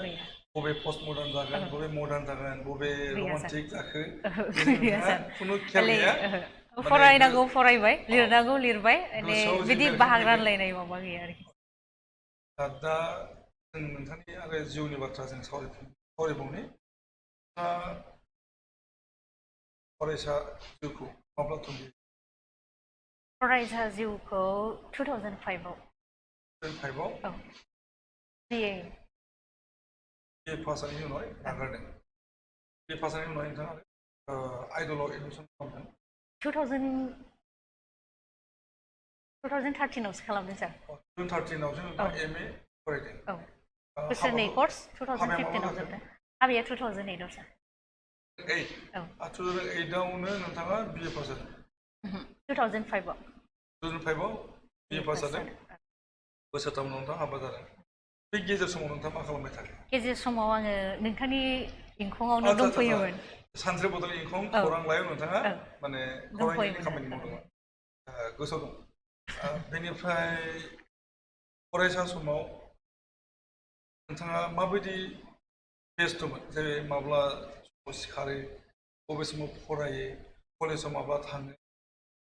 बबे पस्ट मडार्न जागोन बबे मडार्न जागोन बबे रमान्टिक जाखो खुनु खेल गैया फरायनांगौ फरायबाय लिरनांगौ लिरबाय माने बिदि बाहाग रानलायनाय माबा गैया आरोखि दा जों नोंथांनि आरो जिउनि बाथ्रा जों सावरायबावनि फरायसा जिउखौ माब्ला थुंगे फरायसा जिउखौ 2005 आव औ बिए पास जानायनि उनाव नागारदों बिए पास जानायनि उनाव नोंथाङा आइडलाव एडमिसन खालामदों 2013 आवसो खालामदों सार 2013 आवसो नोंथाङा एमए फरायदों औ बोसोरनै कर्स 2015 आव जोबदों हाबाया 2008 आव सार 2008 आवनो नोंथाङा बिए पास जादों 2005 आव बिए पास जादों बोसोरथाम उनाव नोंथाङा हाबा जादों बे गेजेर समाव नोंथाङा मा खालामबाय थादों गेजेर समाव आङो नोंथांनि इंखङावनो दंफैयोमोन सानस्रि बदल इंखं खौरां लाइयाव नोंथाङा माने खौरांगिरिनि खामानि मावदोंमोन गोसोआव दं बेनिफ्राय फरायसा समाव नोंथाङा माबायदि बेस्थ'मोन जेरै माब्ला समाव सिखारो बबे समाव फरायो कलेजाव माब्ला थाङो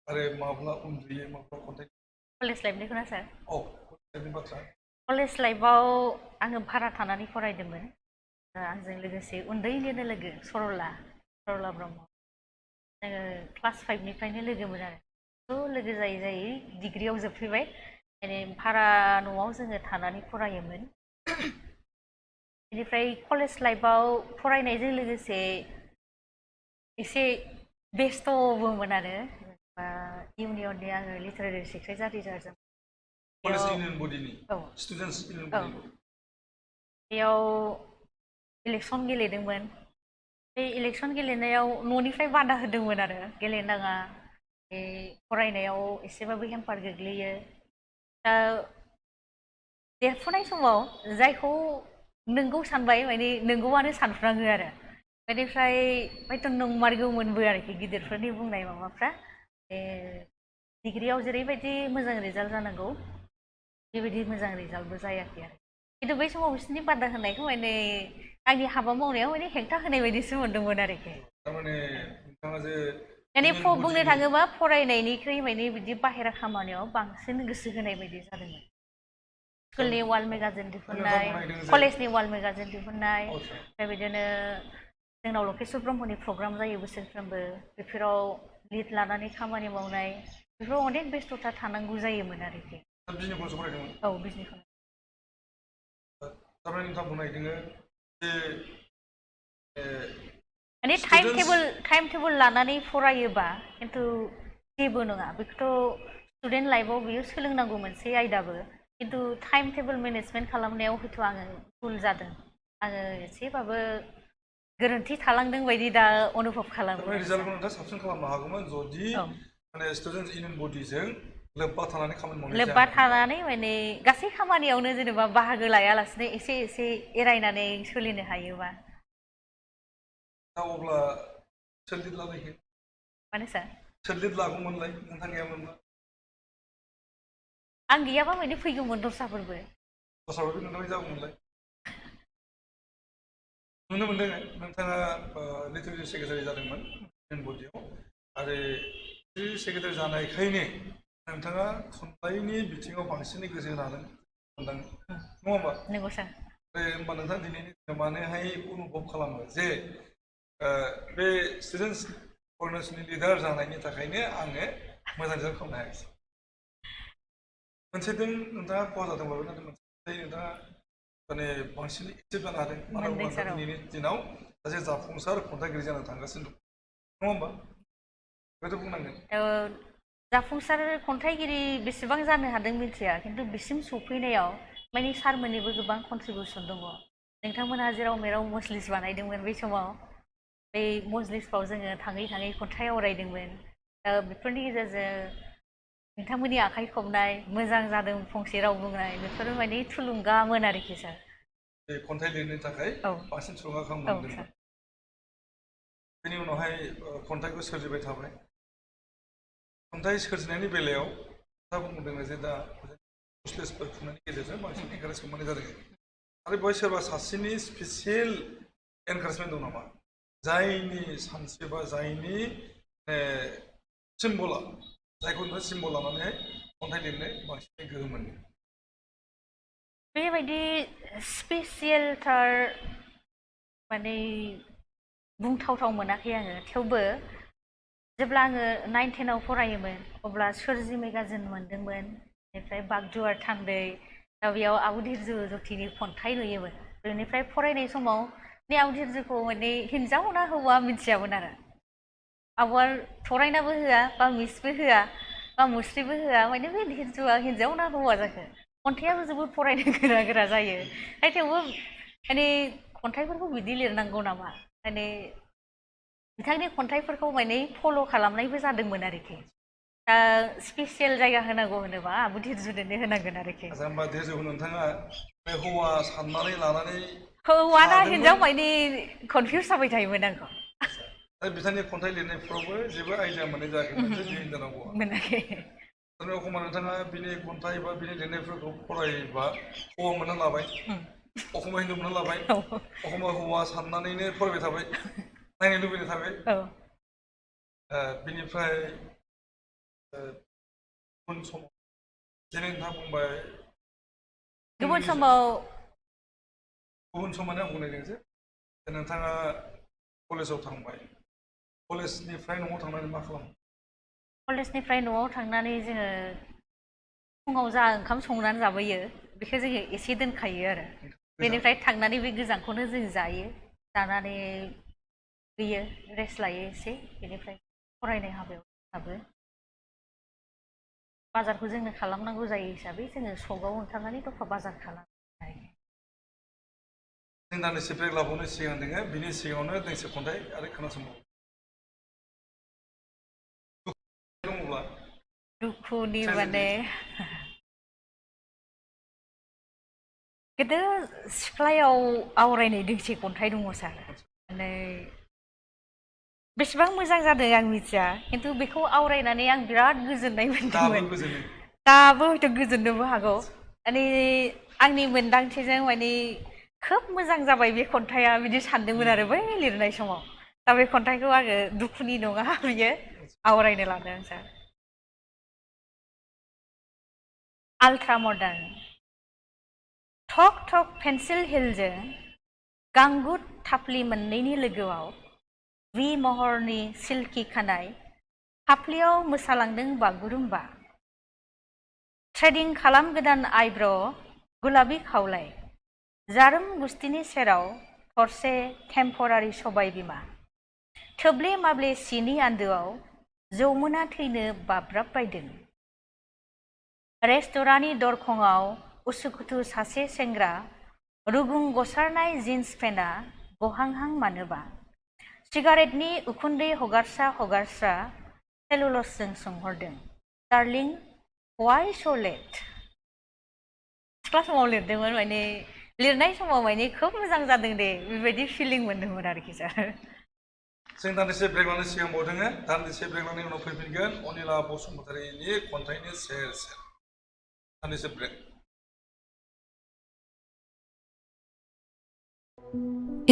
आरो माब्ला उन्दुयो माब्ला खन्थाइ कलेज लाइफनिखौ ना सार औ कलेजनि बाथ्रा कलेज लाइफआव आङो भारा थानानै फरायदोंमोन आंजों लोगोसे उन्दैनिनो लोगो सरला ब्रह्म जोङो क्लास 5 निफ्रायनो लोगोमोन आरो थ' लोगो जायै जायै डिग्रियाव जोबफैबाय माने भारा न'आव जोङो थानानै फरायोमोन बेनिफ्राय कलेज लाइफआव फरायनायजों लोगोसे एसे बेस्थ'बोमोन आरो इउनियननि आङो लिटारेरि सेक्रेटारि जादों कलेज इउनियन बडिनि औ स्टुडेन्टस इउनियन बडिनि बेयाव इलेक्सन गेलेदोंमोन बे इलेक्सन गेलेनायाव न'निफ्राय बादा होदोंमोन आरो गेलेनाङा बे फरायनायाव एसेबाबो हेम्पार गोग्लैयो दा देरफुनाय समाव जायखौ नोंगौ सानबाय माने नोंगौआनो सानफ्राङो आरो बेनिफ्राय हयथ' नंमारगौमोनबो आरोखि गिदिरफोरनि बुंनाय माबाफ्रा डिग्रियाव जेरैबायदि मोजां रिजाल्ट जानांगौ बेबायदि मोजां रिजाल्टबो जायाखै आरो खिन्थु बै समाव बिसोरनि बादा होनायखौ माने आंनि हाबा मावनायाव माने हेंथा होनाय बायदिसो मोनदोंमोन आरोखि थारमाने नोंथाङा जे माने बुंनो थाङोबा फरायनायनिख्रुइ माने बिदि बाहेरा खामानियाव बांसिन गोसो होनाय बायदि जादोंमोन स्कुलनि वाल मेगाजिन दिहुननाय कलेजनि वाल मेगाजिन दिहुननाय ओमफ्राय बिदिनो जोंनाव लकेश्वर ब्रह्मनि प्रग्राम जायो बोसोरफ्रोमबो बेफोराव लिड लानानै खामानि मावनाय बेफोराव अनेक बेस्थ'था थानांगौ जायोमोन आरोखि बिजनि कलेजाव फरायदोंमोन औ बिजनि कलेज थारमाने नोंथाङा बुंनो नागिरदों जे माने टाइम टेबोल लानानै फरायोबा खिन्थु जेबो नङा बेखौथ' स्टुडेन्ट लाइफआव बियो सोलोंनांगौ मोनसे आयदाबो खिन्थु टाइम टेबोल मेनेजमेन्ट खालामनायाव हयथ' आङो भुल जादों आङो एसेबाबो गोरोन्थि थालांदों बायदि दा अनुभब खालामो रिजाल्टखौ नोंथाङा साबसिन खालामनो हागौमोन जुदि माने स्टुडेन्टस इउनियन बडिजों लोब्बा थानानै खामानि मावनाय लोब्बा थानानै माने गासै खामानियावनो जेनेबा बाहागो लायालासिनो एसे एसे एरायनानै सोलिनो हायोबा दा अब्ला सोर लिड लानायखो माने सार सोर लिड लागौमोनलाय नोंथां गैयामोनबा आं गैयाबा माने फैगौमोन दस्राफोरबो नोंथांनि जागौमोनलाय नुनो मोनदों नोंथाङा लिटारेरि सेक्रेटारि जादोंमोन इउनियन बडियाव आरो लिटारेरि सेक्रेटारि जानायखायनो नोंथाङा थुनलाइनि बिथिङाव बांसिनै गोसो होनानै मोनदां नङा होमबा नंगौ सार होमबा नोंथाङा दिनैनि दिनाव मानोहाय अनुभब खालामो जे बे स्टुडेन्टस अर्गेनाइजेसननि लिडार जानायनि थाखायनो आङो मोजां रिजाल्ट खालामनो हायाखिसै मोनसेथिं नोंथाङा खहा जादोंबाबो नाथाय मोनसे नोंथाङा माने बांसिन एक्टिभ जानो हादों मानो होनबा दिनैनि दिनाव सासे जाफुंसार खन्थाइगिरि जानो थांगासिनो दं नङा होमबा बेखौथ' बुंनांगोन जाफुंसार खन्थाइगिरि बेसेबां जानो हादों मिथिया खिन्थु बिसिम सफैनायाव माने सारमोननिबो गोबां कन्ट्रिबिउसन दङ नोंथांमोनहा जेराव मेराव मजलिस बानायदोंमोन बै समाव बै मजलिसफ्राव जोङो थाङै थाङै खन्थाइ आवरायदोंमोन बेफोरनि गेजेरजों नोंथांमोननि आखाइ खबनाय मोजां जादों फंसे राव बुंनाय बेफोरो माने थुलुंगामोन आरोखि सार बे खन्थाइ लिरनो थाखाय बांसिन थुलुंगाखां मोनदोंमोन बेनि उनावहाय खन्थाइखौ सोरजिबाय थाबाय खन्थाइ सोरजिनायनि बेलायाव नोंथाङा बुंदों जे दा मजलिसफोर खुंनायनि गेजेरजों बांसिन एनकारेज मोननाय जादों आरो बेवहाय सोरबा सासेनि स्पेसियेल एनकारेजमेन्ट दं नामा जायनि सानस्रि बा जायनि सिम्बला जायखौ नोंथाङा सिम्बल लानानैहाय खन्थाइ लिरनो बांसिनै गोहो मोनो बेबायदि स्पेसियेलथार माने बुंथावथाव मोनाखै आङो थेवबो जेब्ला आङो 9-10आव फरायोमोन अब्ला सोरजि मेगाजिन मोनदोंमोन बेनिफ्राय बागजुवार थान्दै दा बेयाव आब' धिरजु जथिनि खन्थाइ नुयोमोन बेनिफ्राय फरायनाय समाव बे आब' धिरजुखौ माने हिन्जाव ना हौवा मिथियामोन आरो आब'आ फरायनाबो होआ बा मिसबो होआ बा मुस्रिबो होआ माने बे धिरजुआ हिन्जाव ना हौवा जाखो खन्थाइयाबो जोबोद फरायनो गोरा गोरा जायो थेवबो माने खन्थाइफोरखौ बिदि लिरनांगौ नामा माने बिथांनि खन्थाइफोरखौ माने फल' खालामनायबो जादोंमोन आरोखि दा स्पेसियेल जायगा होनांगौ होनोबा आब' धिरजुनोनो होनांगोन आरोखि होमबा धिरजुखौ नोंथाङा बे हौवा साननानै लानानै हौवा ना हिन्जाव माने कनफिउस जाबाय थायोमोन आंखौ दा बिथांनि खन्थाइ लिरनायफ्रावबो जेबो आइडिया मोननाय जायाखै मोनसे दिनै जानांगौ मोनाखै थारमाने एखम्बा नोंथाङा बिनि खन्थाइ बा बिनि लिरनायफोरखौ फरायोबा हौवा मोनना लाबाय एखम्बा हिन्दु मोनना लाबाय एखम्बा हौवा साननानैनो फरायबाय थाबाय नायनो लुबैनो थाबाय बिनिफ्राय गुबुन समाव जेरै नोंथाङा बुंबाय गुबुन समानो आं बुंनायदों जे नोंथाङा कलेजाव थांबाय कलेजनिफ्राय न'आव थांनानै मा खालामो? कलेजनिफ्राय न'आव थांनानै जोङो फुङाव जा ओंखाम संनानै जाबोयो बेखौ जोङो एसे दोनखायो आरो बेनिफ्राय थांनानै बे गोजांखौनो जों जायो जानानै फैयो रेस्ट लायो एसे बेनिफ्राय फरायनाय हाबायाव हाबो बाजारखौ जोंनो खालामनांगौ जायो हिसाबै जोङो सकाव ओंखारनानै दफा बाजार खालामो जों दान्दिसे ब्रेक लाबावनो सिगां दोङो बिनि सिगाङावनो दोंसे खन्थाइ आरो खोनासंबावो दङब्ला दुखुनि माने गोदो सिख्लायाव आवरायनाय दोंसे खन्थाइ दङ सार माने बेसेबां मोजां जादों आं मिथिया खिन्थु बेखौ आवरायनानै आं बिराद गोजोननाय मोन्दोंमोन दाबो हयथ' गोजोननोबो हागौ माने आंनि मोनदांथिजों माने खोब मोजां जाबाय बे खन्थाइया बिदि सानदोंमोन आरो बै लिरनाय समाव दा बे खन्थाइखौ आङो दुखुनि नङा बियो आवरायनो लादों सार आल्ट्रा मडार्न ठक ठक पेन्सिल हिलजों गांगुट थाफ्लि मोननैनि लोगोआव वी महरनि सिल्कि खानाय फाफ्लियाव मोसालांदों बागुरुम्बा थ्रेडिं खालामगोदान आइब्र' गुलाबि खावलाय जारोम गुस्थिनि सेराव थरसे टेम्परारि सबाय बिमा थोब्ले माब्ले सिनि आन्दोआव जौमोना थैनो बाब्राब बायदों रेस्टुरान्टनि दरखंआव उसुखुथु सासे सेंग्रा रुगुं गसारनाय जिन्स पेन्टआ गहांहां मानोबा सिगारेटनि उखुन्दै हगारसा हगारसा सेलुलसजों सोंहरदों डार्लिं व्हाई स लेट सिख्ला समाव लिरदोंमोन माने लिरनाय समाव माने खोब मोजां जादों दे बेबायदि फिलिं मोन्दोंमोन आरोखि सार जों दान्दिसे ब्रेक लानो सिगां बावदोङो दान्दिसे ब्रेक लानायनि उनाव फैफिनगोन अनिला बसुमतारीनि खन्थाइनि सेर सेर दान्दिसे break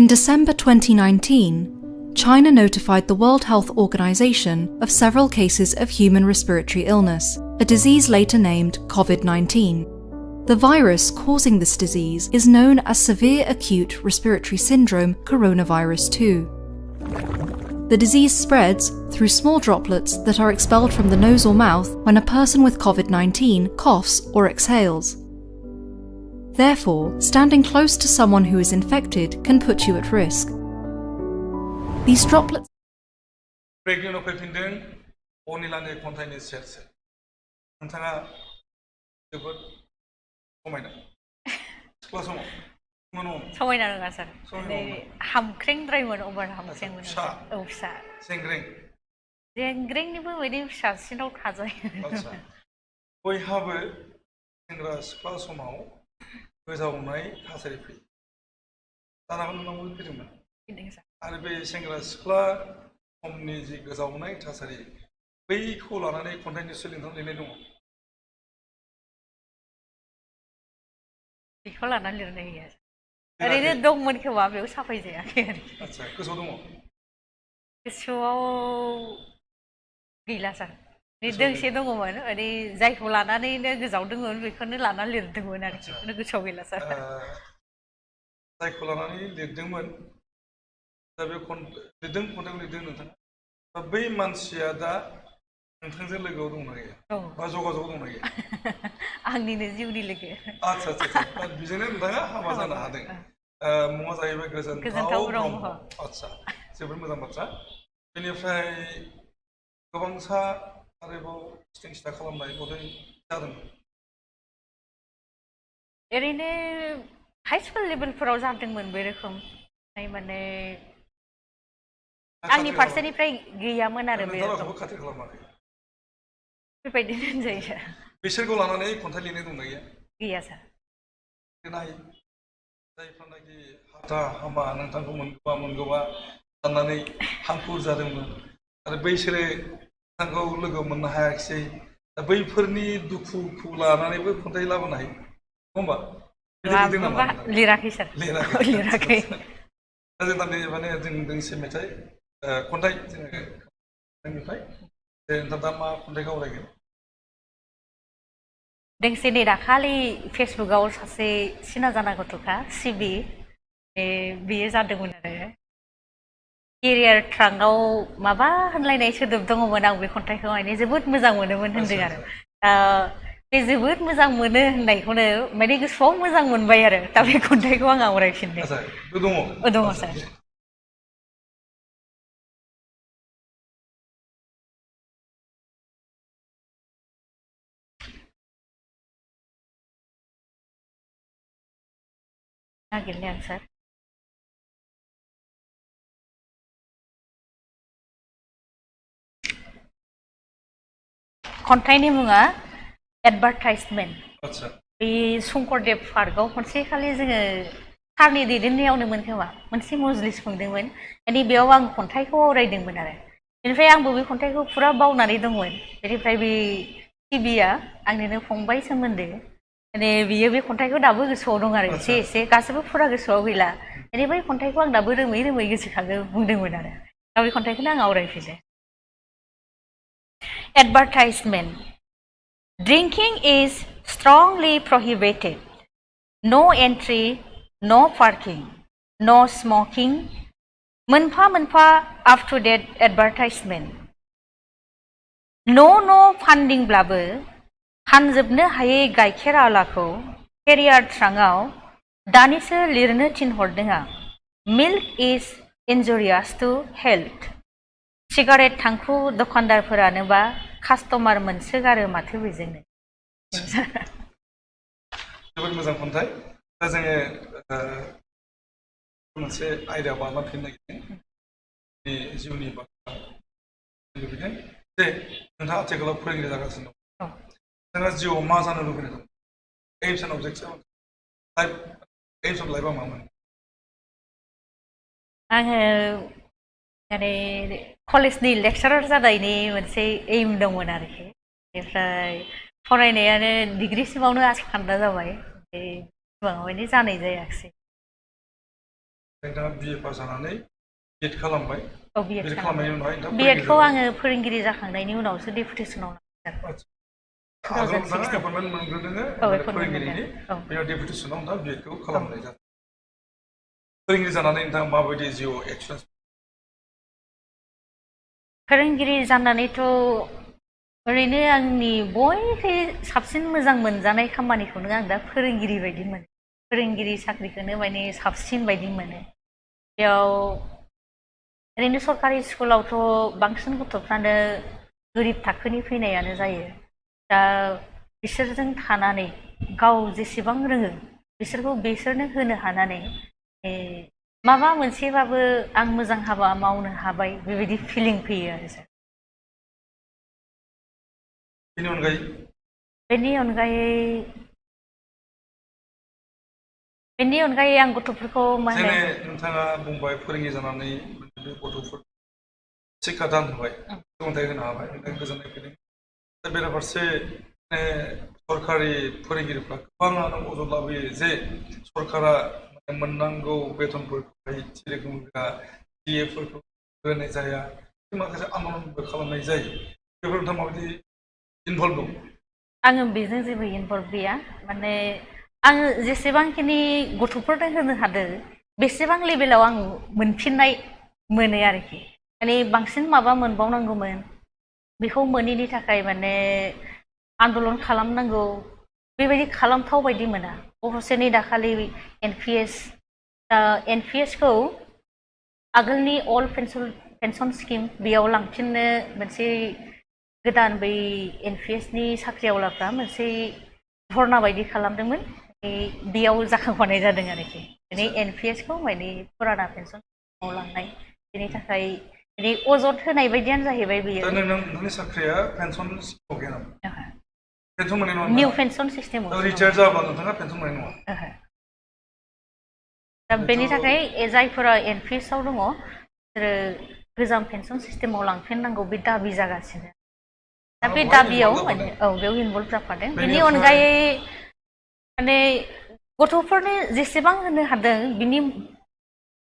In December 2019, China notified the World Health Organization of several cases of human respiratory illness, a disease later named COVID-19. The virus causing this disease is known as Severe Acute Respiratory Syndrome Coronavirus 2. The disease spreads through small droplets that are expelled from the nose or mouth when a person with COVID-19 coughs or exhales. Therefore, standing close to someone who is infected can put you at risk. These droplets ब्रेकनि उनाव फैफिनदों अनिलानि खन्थाइनि सेर सेर नोंथाङा जोबोद समायना सिख्ला समाव समायना नङा सार हामख्रेंद्रायमोन अभार हामख्रेंमोन औ फिसा जेंग्रेंनिबो बायदि फिसासिनाव थाजायो बयहाबो सेंग्रा सिख्ला समाव गोजावनाय थासारि फैयो जानांगौ नोंनावबो फैदोंमोन आरो बे सेंग्रा सिख्ला समनि जि गोजावनाय थासारि बैखौ लानानै खन्थाइनि सोलिनानै लिरनाय दङ बेखौ लानानै लिरनाय गैया ओरैनो दंमोन खोमा बेयाव साफाय जायाखै आरोखि आच्छा गोसोआव दङ गोसोआव गैला सार दोंसे दङमोन ओरै जायखौ लानानैनो गोजावदोंमोन बेखौनो लानानै लिरदोंमोन आरोखि गोसोआव गैला सार जायखौ लानानै लिरदोंमोन दा बे लिरदों खन्थाइखौ लिरदों नोंथाङा बै मानसिया दा नोंथांजों लोगोआव दंना गैया बा जगाजग दंना गैया आंनिनो जिउनि लोगो आच्छा आच्छा बेजोंनो नोंथाङा हाबा जानो हादों मुङा जाहैबाय गोजोनथाव ब्रह्म आच्छा जोबोद मोजां बाथ्रा बेनिफ्राय गोबांसा आरोबाव सिथिं सिथा खालामनाय खन्थाइ जादोंमोन ओरैनो हाइ स्कुल लेभेलफोराव जादोंमोन बे रोखोम माने आंनि फारसेनिफ्राय गैयामोन आरो बे खाथि खालामाखै बेबायदिनो होनजायो बिसोरखौ लानानै खन्थाइ लिरनाय दंना गैया गैया सार जायफ्रानाखि हाथा हामा नोंथांखौ मोनगौबा साननानै हांखुर जादोंमोन आरो बैसोरो नोंथांखौ लोगो मोननो हायाखिसै दा बैफोरनि दुखुखौ लानानैबो खन्थाइ लाबोनो हायो नङा होमबा लिराखै सार लिराखै दा जों माने जों दोंसे मेथाइ खन्थाइ जोङो नोंनिफ्राय नोंथाङा दा मा खन्थाइखौ आवरायगोन दोंसे नै दाखालि फेसबुकआव सासे सिना जाना गथ'खा सिबि बेयो जादोंमोन आरो केरियार ट्रांकआव माबा होनलायनाय सोदोब दङमोन आं बे खन्थाइखौ माने जोबोद मोजां मोनोमोन होनदों आरो बे जोबोद मोजां मोनो होननायखौनो माने गोसोआव मोजां मोनबाय आरो दा बे खन्थाइखौ आं आवरायफिनदों दङ सार नागिरनो आं सार खन्थाइनि मुङा एडभार्टाइजमेन्ट बे शंकरदेव पार्कआव खनसेखालि जोङो सारनि दैदेननायावनोमोन खोमा मोनसे मजलिस खुंदोंमोन माने बेयाव आं खन्थाइखौ आवरायदोंमोन आरो बेनिफ्राय आंबो बे खन्थाइखौ फुरा बावनानै दंमोन बेनिफ्राय बे टिभिया आंनिनो फंबाय सोमोन्दो माने बियो बे खन्थाइखौ दाबो गोसोआव दं आरो एसे एसे गासैबो फुरा गोसोआव गैला माने बै खन्थाइखौ आं दाबो रोमै रोमै गोसोखाङो बुंदोंमोन आरो दा बे खन्थाइखौनो आं आवरायफिनो Advertisement. Drinking is strongly prohibited. No entry, no parking, no smoking. मोनफा मोनफा up-to-date advertisement. न' फान्दिंब्लाबो फानजोबनो हायै गाइखेर आलाखौ केरियार ट्रांकआव दानिसो लिरनो थिनहरदों आं Milk is injurious to health. Cigarette थांखु दखानदारफोरानोबा कास्टमार मोनसोगारो माथो बेजोंनो जोबोद मोजां खन्थाइ दा जोङो मोनसे आयदा बानायना फैनो नागिरदों जिउनि बाथ्रा लुबैदों जे नोंथाङा आथिखालाव फोरोंगिरि जागासिनो दं नोंथाङा जिउआव मा जानो लुबैनाय दं एइम्स एन्ड अबजेक्टिभ्स एइम्स अफ लाइफआ मामोन आङो माने कलेजनि लेक्सारार जानायनि मोनसे एइम दंमोन आरोखि बेनिफ्राय फरायनायानो डिग्रिसिमावनो आसा खान्दा जाबाय सिमाङाव माने जानाय जायाखिसै नोंथाङा बिए पास जानानै बिएड खालामबाय बिएड खालामनायनि उनावहाय बिएडखौ आङो फोरोंगिरि जाखांनायनि उनावसो डेपुटेसनाव नोंथाङा एपइन्टमेन्ट मोनग्रोदों फोरोंगिरिनि बेयाव डेपुटेसनाव नोंथाङा बिएडखौ खालामनाय जादों फोरोंगिरि जानानै नोंथाङा माबायदि जिउआव एक्सपिरियेन्स फोरोंगिरि जानानैथ' ओरैनो आंनि बयनिख्रुइ साबसिन मोजां मोनजानाय खामानिखौनो आं दा फोरोंगिरि बायदि मोनो फोरोंगिरि साख्रिखौनो माने साबसिन बायदि मोनो बेयाव ओरैनो सरकारि स्कुलावथ' बांसिन गथ'फ्रानो गोरिब थाखोनि फैनायानो जायो दा बिसोरजों थानानै गाव जेसेबां रोङो बिसोरखौ बिसोरनो होनो हानानै माबा मोनसेबाबो आं मोजां हाबा मावनो हाबाय बेबायदि फिलिं फैयो आरो सार बेनि अनगायै आं गथ'फोरखौ मा होनो नोंथाङा बुंबाय फोरोंगिरि जानानै बे गथ'फोर शिक्षा दान होबाय सोलोंथाइ होनो हाबाय गोजोननाय फैदों दा बेराफारसे सरकारि फोरोंगिरिफ्रा गोबाङानो अजद लाबोयो जे सरकारा मोननांगौ बेथनफोरखौहाय थि रोखोम होआ डिएफोरखौ होनाय जाया माखासे आन्दलनबो खालामनाय जायो बेफोर नोंथाङा माबायदि इनभल्भ दं आङो बेजों जेबो इनभल्भ गैया माने आङो जेसेबांखिनि गथ'फोरनो होनो हादों बेसेबां लेभेलाव आं मोनफिननाय मोनो आरोखि माने बांसिन माबा मोनबावनांगौमोन बेखौ मोनैनि थाखाय माने आन्दलन खालामनांगौ बेबायदि खालामथाव बायदि मोना अबसेनि दाखालि एनपिएसखौ आगोलनि अल्ड पेन्सन स्किम बेयाव लांफिननो मोनसे गोदान बै एनपिएसनि साख्रिआवलाफ्रा मोनसे धरना बायदि खालामदोंमोन बेयाव जाखांफानाय जादों आरोखि माने एनपिएसखौ माने फुराना पेन्सनाव लांनाय बेनि थाखाय माने अजद होनाय बायदियानो जाहैबाय बेयो नोंथांनि साख्रिया पेन्सन सिस्टेमाव गैया नामा पेन्सन मोननाय नङा निउ पेन्सन सिस्टेमाव रिटायार जाब्ला नोंथाङा पेन्सन मोननाय नङा दा बेनि थाखाय जायफोरा एनपिएसआव दङ बिसोरो गोजाम पेन्सन सिस्टेमाव लांफिननांगौ बे दाबि जागासिनो दा बे दाबियाव माने बेयाव इनभल्भ जाफादों बेनि अनगायै माने गथ'फोरनो जेसेबां होनो हादों बिनि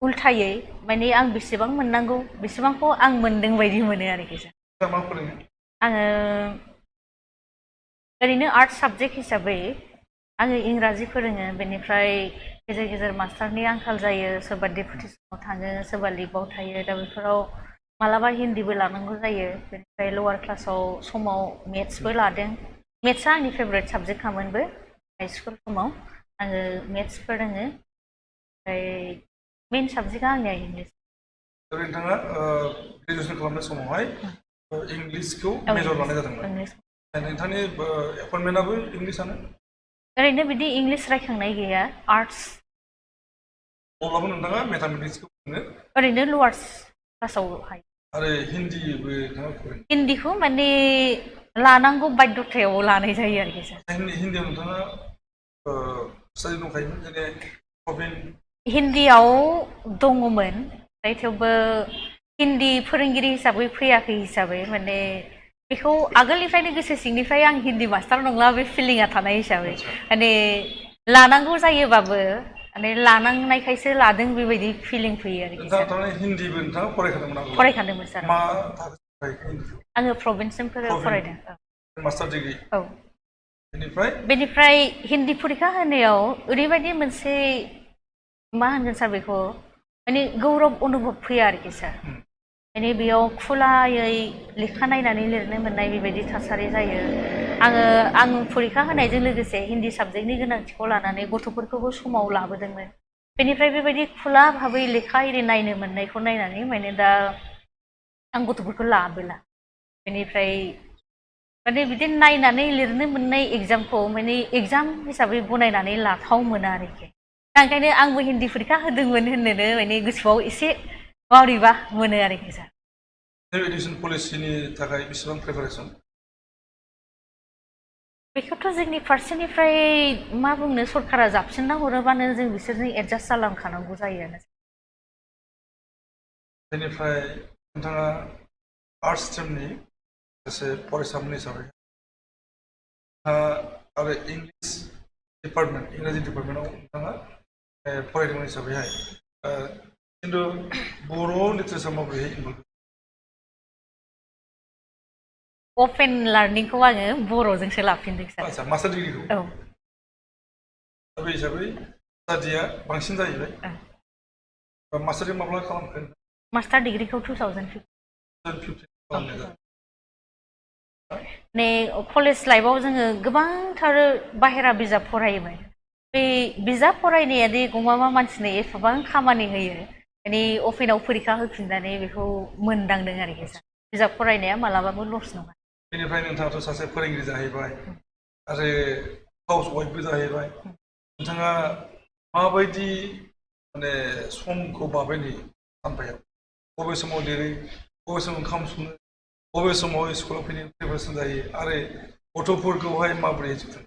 उल्थायै माने आं बेसेबां मोननांगौ बेसेबांखौ आं मोनदों बायदि मोनो आरोखि आङो ओरैनो आर्ट्स साबजेक्ट हिसाबै आङो इंराजि फोरोङो बेनिफ्राय गेजेर गेजेर मास्टारनि आंखाल जायो सोरबा डेपुटि समाव थाङो सोरबा लिभाव थायो दा बेफोराव मालाबा हिन्दीबो लानांगौ जायो बेनिफ्राय लवार क्लासाव समाव मेथ्सबो लादों मेथ्सआ आंनि फेभरेट साबजेक्टखामोनबो हाइ स्कुल समाव आङो मेथ्स फोरोङो ओमफ्राय मेइन साबजेक्टआ आंनिया इंलिस नोंथाङा ग्रेजुवेसन खालामनाय समावहाय इंलिसखौ मेजर लानाय जादोंमोन नोंथांनि एपइन्टमेन्टआबो इंलिसानो ओरैनो बिदि इंलिस रायखांनाय गैया आर्टस अब्लाबो नोंथाङा मेथामेटिक्सखौ फोरोङो ओरैनो लवार क्लासावहाय आरो हिन्दीबो नोंथाङा फोरोङो हिन्दीखौ माने लानांगौ बाध्यतायाव लानाय जायो आरोखि सार हिन्दीयाव नोंथाङा स्टाडि दंखायोमोन जेने प्रभिन हिन्दीयाव दङमोन ओमफ्राय थेवबो हिन्दी फोरोंगिरि हिसाबै फैयाखै हिसाबै माने बेखौ आगोलनिफ्रायनो गोसो सिंनिफ्राय आं हिन्दी मास्टार नंला बे फिलिंआ थानाय हिसाबै माने लानांगौ जायोबाबो माने लानांनायखायसो लादों बेबायदि फिलिं फैयो आरोखि नोंथाङा हिन्दीबो नोंथाङा फरायखादोंमोन फरायखादोंमोन सार मा थाखो आङो प्रभिन्ससिम फरायदों मास्टार डिग्री औ बेनिफ्राय हिन्दी फरिखा होनायाव ओरैबायदि मोनसे मा होनगोन सार बेखौ माने गौरब अनुभब फैया आरोखि सार माने बेयाव खुलायै लेखा नायनानै लिरनो मोननाय बेबायदि थासारि जायो आं फरिखा होनायजों लोगोसे हिन्दी साबजेक्टनि गोनांथिखौ लानानै गथ'फोरखौबो समाव लाबोदोंमोन बेनिफ्राय बेबायदि खुला भाबै लेखा एरि नायनो मोननायखौ नायनानै माने दा आं गथ'फोरखौ लाबोला बेनिफ्राय माने बिदि नायनानै लिरनो मोननाय एग्जामखौ माने एग्जाम हिसाबै गनायनानै लाथाव मोना आरोखि दा ओंखायनो आंबो हिन्दी फरिखा होदोंमोन होननोनो माने गोसोआव एसे मावरिबा मोनो आरोखि सार एडुकेसन पलिसिनि थाखाय बेसेबां प्रिपारेसन बेखौथ' जोंनि फारसेनिफ्राय मा बुंनो सरकारा जाबसिनना हरोबानो जों बिसोरजों एडजास्ट जालांखानांगौ जायो बेनिफ्राय नोंथाङा आर्ट्स स्ट्रिमनि सासे फरायसामोन हिसाबै आरो इंलिस डिपार्टमेन्ट इंराजि डिपार्टमेन्टआव नोंथाङा फरायदोंमोन हिसाबैहाय खिन्थु बर' लिटारेचार माबोरैहाय इनभल्भ अपेन लार्निंखौ आङो बर'जोंसो लाफिनदों सार आदसा मास्टार डिग्रिखौ औ दा बे हिसाबै स्टाडिया बांसिन जाहैबाय मास्टार डिग्रि माब्ला खालामखो मास्टार डिग्रिखौ 2015 ने कलेज लाइफआव जोङो गोबांथार बाहेरा बिजाब फरायोमोन बे बिजाब फरायनाया दि गमामा मानसिनो एफाबां खामानि होयो माने अपेनाव फरिखा होफिननानै बेखौ मोनदांदों आरोखि सार बिजाब फरायनाया मालाबाबो लस नङा बेनिफ्राय नोंथाङाथ' सासे फोरोंगिरि जाहैबाय आरो हाउस वाइफबो जाहैबाय नोंथाङा माबायदि माने समखौ बाबेनहोयो सानफायाव बबे समाव लिरो बबे समाव ओंखाम सङो बबे समाव स्कुलाव फैनो प्रिपारेसन जायो आरो गथ'फोरखौहाय माबोरै जोथोन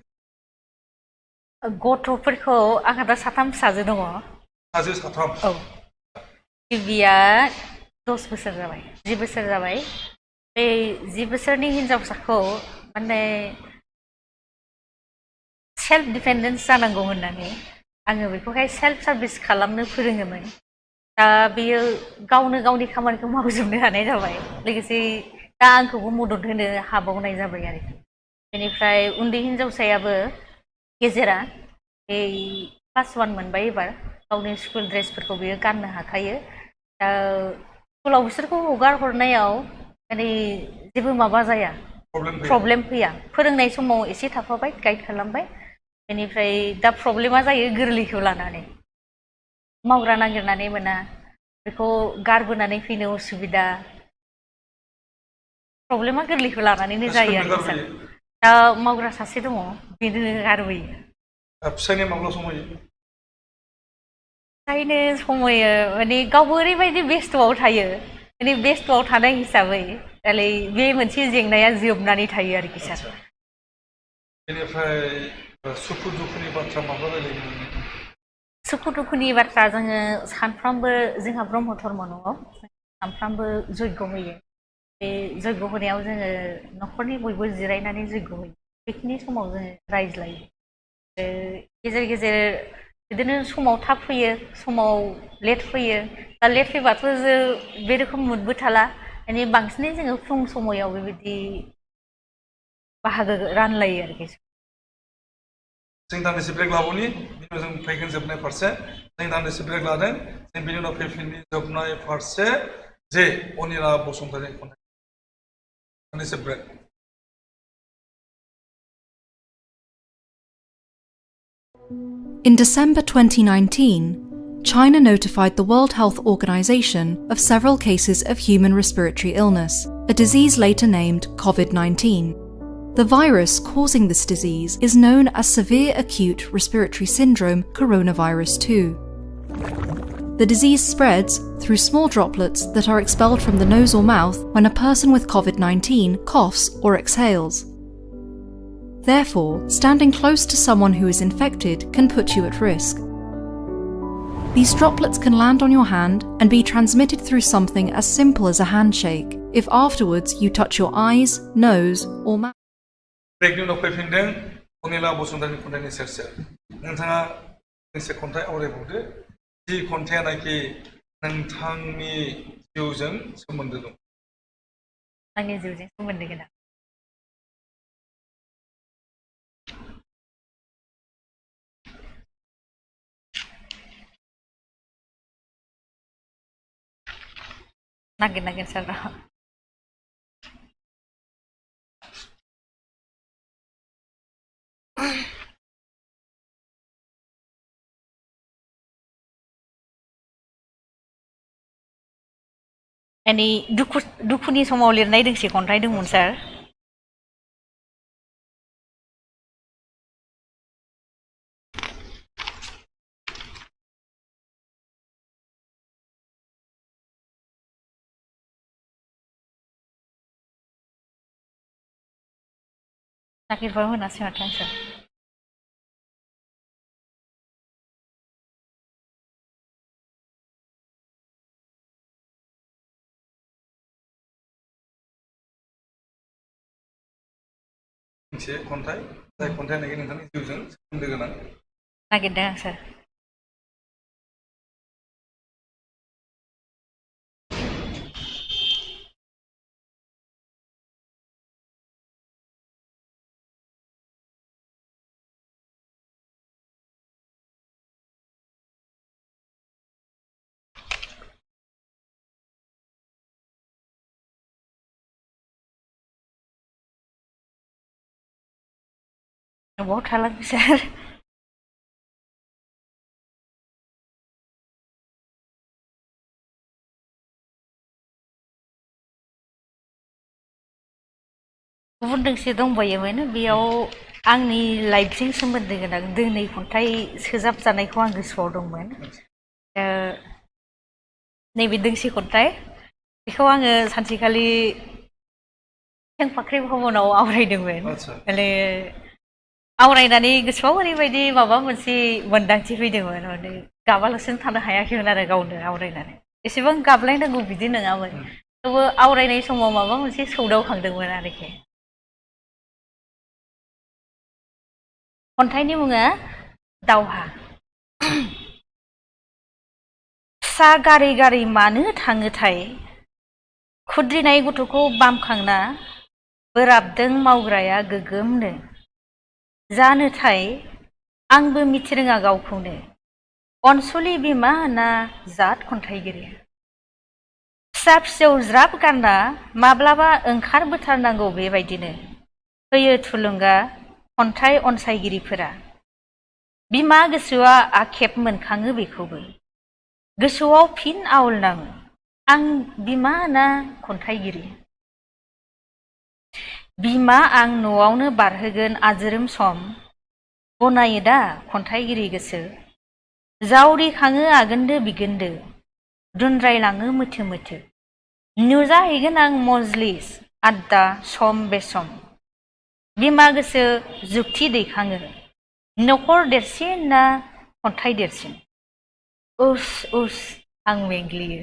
गथ'फोरखौ आंहा दा साथाम फिसाजो दङ साथाम औ गिबिया 10 बोसोर जाबाय 10 बोसोर जाबाय बे 10 बोसोरनि हिनजावसाखौ माने सेल्फ डिपेन्डेन्स जानांगौ होननानै आङो बेखौहाय सेल्फ सार्भिस खालामनो फोरोङोमोन दा बेयो गावनो गावनि खामानिखौ मावजोबनो हानाय जाबाय लोगोसे दा आंखौबो मदद होनो हाबावनाय जाबाय आरोखि बेनिफ्राय उन्दै हिनजावसायाबो गेजेरा क्लास 1 मोनबाय एबार गावनि स्कुल ड्रेसफोरखौ बियो गाननो हाखायो दा स्कुलाव बिसोरखौ हगार हरनायाव माने जेबो माबा जाया प्रब्लेम फैया फोरोंनाय समाव एसे थाफाबाय गाइड खालामबाय बेनिफ्राय दा प्रब्लेमा जायो गोरलैखौ लानानै मावग्रा नागिरनानै मोना बेखौ गारबोनानै फैनो उसुबिदा प्रब्लेमा गोरलैखौ लानानैनो जायो आरो सार दा मावग्रा सासे दङ बेनो गारबोयो फिसायनो माब्ला समायो फिसायनो समायो माने गावबो ओरैबायदि बेस्थ'आव थायो माने बेस्थ'आव थानाय हिसाबै दालाय बे मोनसे जेंनाया जोबनानै थायो आरोखि सार बेनिफ्राय सुखु दुखुनि बाथ्रा माब्ला रायलायगोन सुखु दुखुनि बाथ्रा जोङो सानफ्रामबो जोंहा ब्रह्म धर्म न'आव सानफ्रामबो जयग होयो बे जयग होनायाव जोङो न'खरनि बयबो जिरायनानै जयग होयो बेखिनि समाव जोङो रायज्लायो गेजेर गेजेर बिदिनो समाव थाब फैयो समाव लेट फैयो दा लेट फैबाथ' जों बे रोखोम मुडबो थाला माने बांसिनै जोङो फुं समायाव बेबायदि बाहागो रानलायो आरोखि जों दान्दिसे ब्रेक लाबावनि बिनि उनाव जों फैगोन जोबनाय फारसे जों दान्दिसे ब्रेक लादों जों बिनि उनाव फैफिननि जोबनाय फारसे जे अनिला बसुमतारी खन्थाइ दान्दिसे break In December 2019, China notified the World Health Organization of several cases of human respiratory illness, a disease later named COVID-19. The virus causing this disease is known as severe acute respiratory syndrome coronavirus 2. The disease spreads through small droplets that are expelled from the nose or mouth when a person with COVID-19 coughs or exhales. Therefore, standing close to someone who is infected can put you at risk. These droplets can land on your hand and be transmitted through something as simple as a handshake, if afterwards you touch your eyes, nose, or mouth. ब्रेकनि उनाव फैफिनदों अनिला बसुमतारी खन्थाइनि सेर सेर नोंथाङा मोनसे खन्थाइ आवरायबावदो जि खन्थाइयानाखि नोंथांनि जिउजों सोमोन्दो दं आंनि जिउजों सोमोन्दो गोनां नागिरनांगोन सार यानि दुखुनि समाव लिरनाय दोंसे खन्थाइ दंमोन सार नागिरबा होनासै माथो आं सार मोनसे खन्थाइ जाय खन्थाइयानाखि नोंथांनि जिउजों सोमोन्दो गोनां नागिरदों आं सार बहुत थालांदों सार गुबुन दोंसे दंबायोमोन बेयाव आंनि लाइफजों सोमोन्दो गोनां दोंनै खन्थाइ सोजाबजानायखौ आं गोसोआव दंमोन नैबे दोंसे खन्थाइ बेखौ आङो सानसेखालि थेंफाख्रि भवनाव आवरायदोंमोन माने आवरायनानै गोसोआव ओरैबायदि माबा मोनसे मोन्दांथि फैदोंमोन माने गाबालासिनो थानो हायाखैमोन आरो गावनो आवरायनानै एसेबां गाबलायनांगौ बिदि नङामोन थेवबो आवरायनाय समाव माबा मोनसे सौदावखांदोंमोन आरोखि खन्थाइनि मुङा दावहा फिसा गारै गारै मानो थाङोथाय खुद्रिनाय गथ'खौ बामखांना बोराबदों मावग्राया गोगोमनो जानोथाय आंबो मिथिरोङा गावखौनो अनसुलि बिमा ना जात खन्थाइगिरि फिसा फिसौ ज्राब गारना माब्लाबा ओंखारबोथारनांगौ बेबायदिनो होयो थुलुंगा खन्थाइ अनसायगिरिफोरा बिमा गोसोआ आखेब मोनखाङो बेखौबो गोसोआव फिन आवलनाङो आं बिमा ना खन्थाइगिरि बिमा आं न'आवनो बारहोगोन आजोरोम सम गनायो दा खन्थाइगिरि गोसो जावरिखाङो आगोन्दो बिगोन्दो दुनरायलाङो मोथो मोथो नुजाहैगोन आं मजलिस आड्डा सम बेसम बिमा गोसो जुक्ति दैखाङो न'खर देरसिन ना खन्थाइ देरसिन उस उस आं मेंग्लियो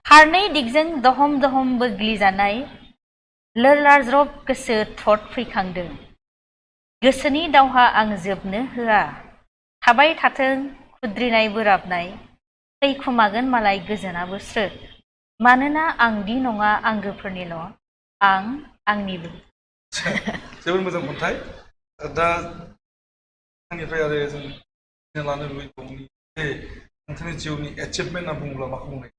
फारनै दिगजों दहम दहम बोग्लिजानाय लोरलाज्रब गोसो थट फैखांदों गोसोनि दावहा आं जोबनो होआ थाबाय थाथों खुद्रिनाय बोराबनाय थैखुमागोन मालाय गोजोनाबो स्रोद मानोना आंदि नङा आंगोफोरनिल' आं आंनिबो जोबोद मोजां खन्थाइ दा आंनिफ्राय आरो जों मिथिना लानो लुबैबावो जे नोंथांनि जिउनि एचिभमेन्ट होनना बुङोब्ला माखौ बुंनाय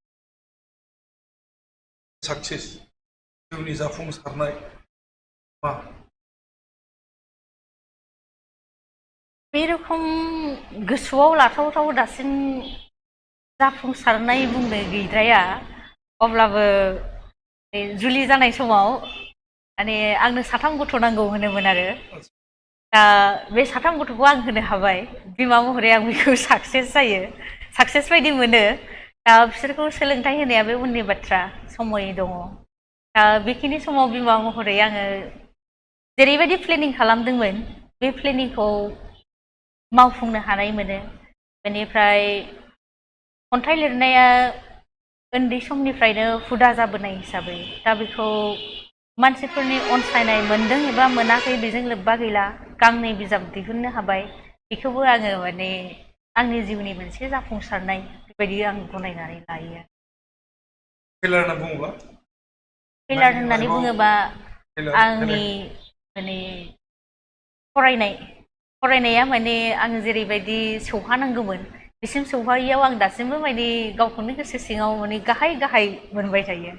साक्सेस जिउनि जाफुंसारनाय मा बे रोखोम गोसोआव लाथावथाव दासिम जाफुंसारनाय बुंनो गैद्राया अब्लाबो जुलि जानाय समाव माने आंनो 3 गथ' नांगौ होनोमोन आरो दा बे 3 गथ'खौ आं होनो हाबाय बिमा महरै आं बेखौ साक्सेस जायो साक्सेस बायदि मोनो दा बिसोरखौ सोलोंथाइ होनाया बे उननि बाथ्रा समय दङ दा बेखिनि समाव बिमा महरै आङो जेरैबायदि प्लेनिं खालामदोंमोन बे प्लेनिंखौ मावफुंनो हानाय मोनो बेनिफ्राय खन्थाइ लिरनाया उन्दै समनिफ्रायनो हुदा जाबोनाय हिसाबै दा बेखौ मानसिफोरनि अनसायनाय मोनदों एबा मोनाखै बेजों लोब्बा गैला गांनै बिजाब दिहुननो हाबाय बेखौबो आङो माने आंनि जिउनि मोनसे जाफुंसारनाय बेबायदि आं गनायनानै लायो फेलार होनना बुङोब्ला फेलार होननानै बुङोबा आंनि माने फरायनाया माने आं जेरैबायदि सौहानांगौमोन बिसिम सौहायैयाव आं दासिमबो माने गावखौनो गोसो सिङाव माने गाहाय मोनबाय थायो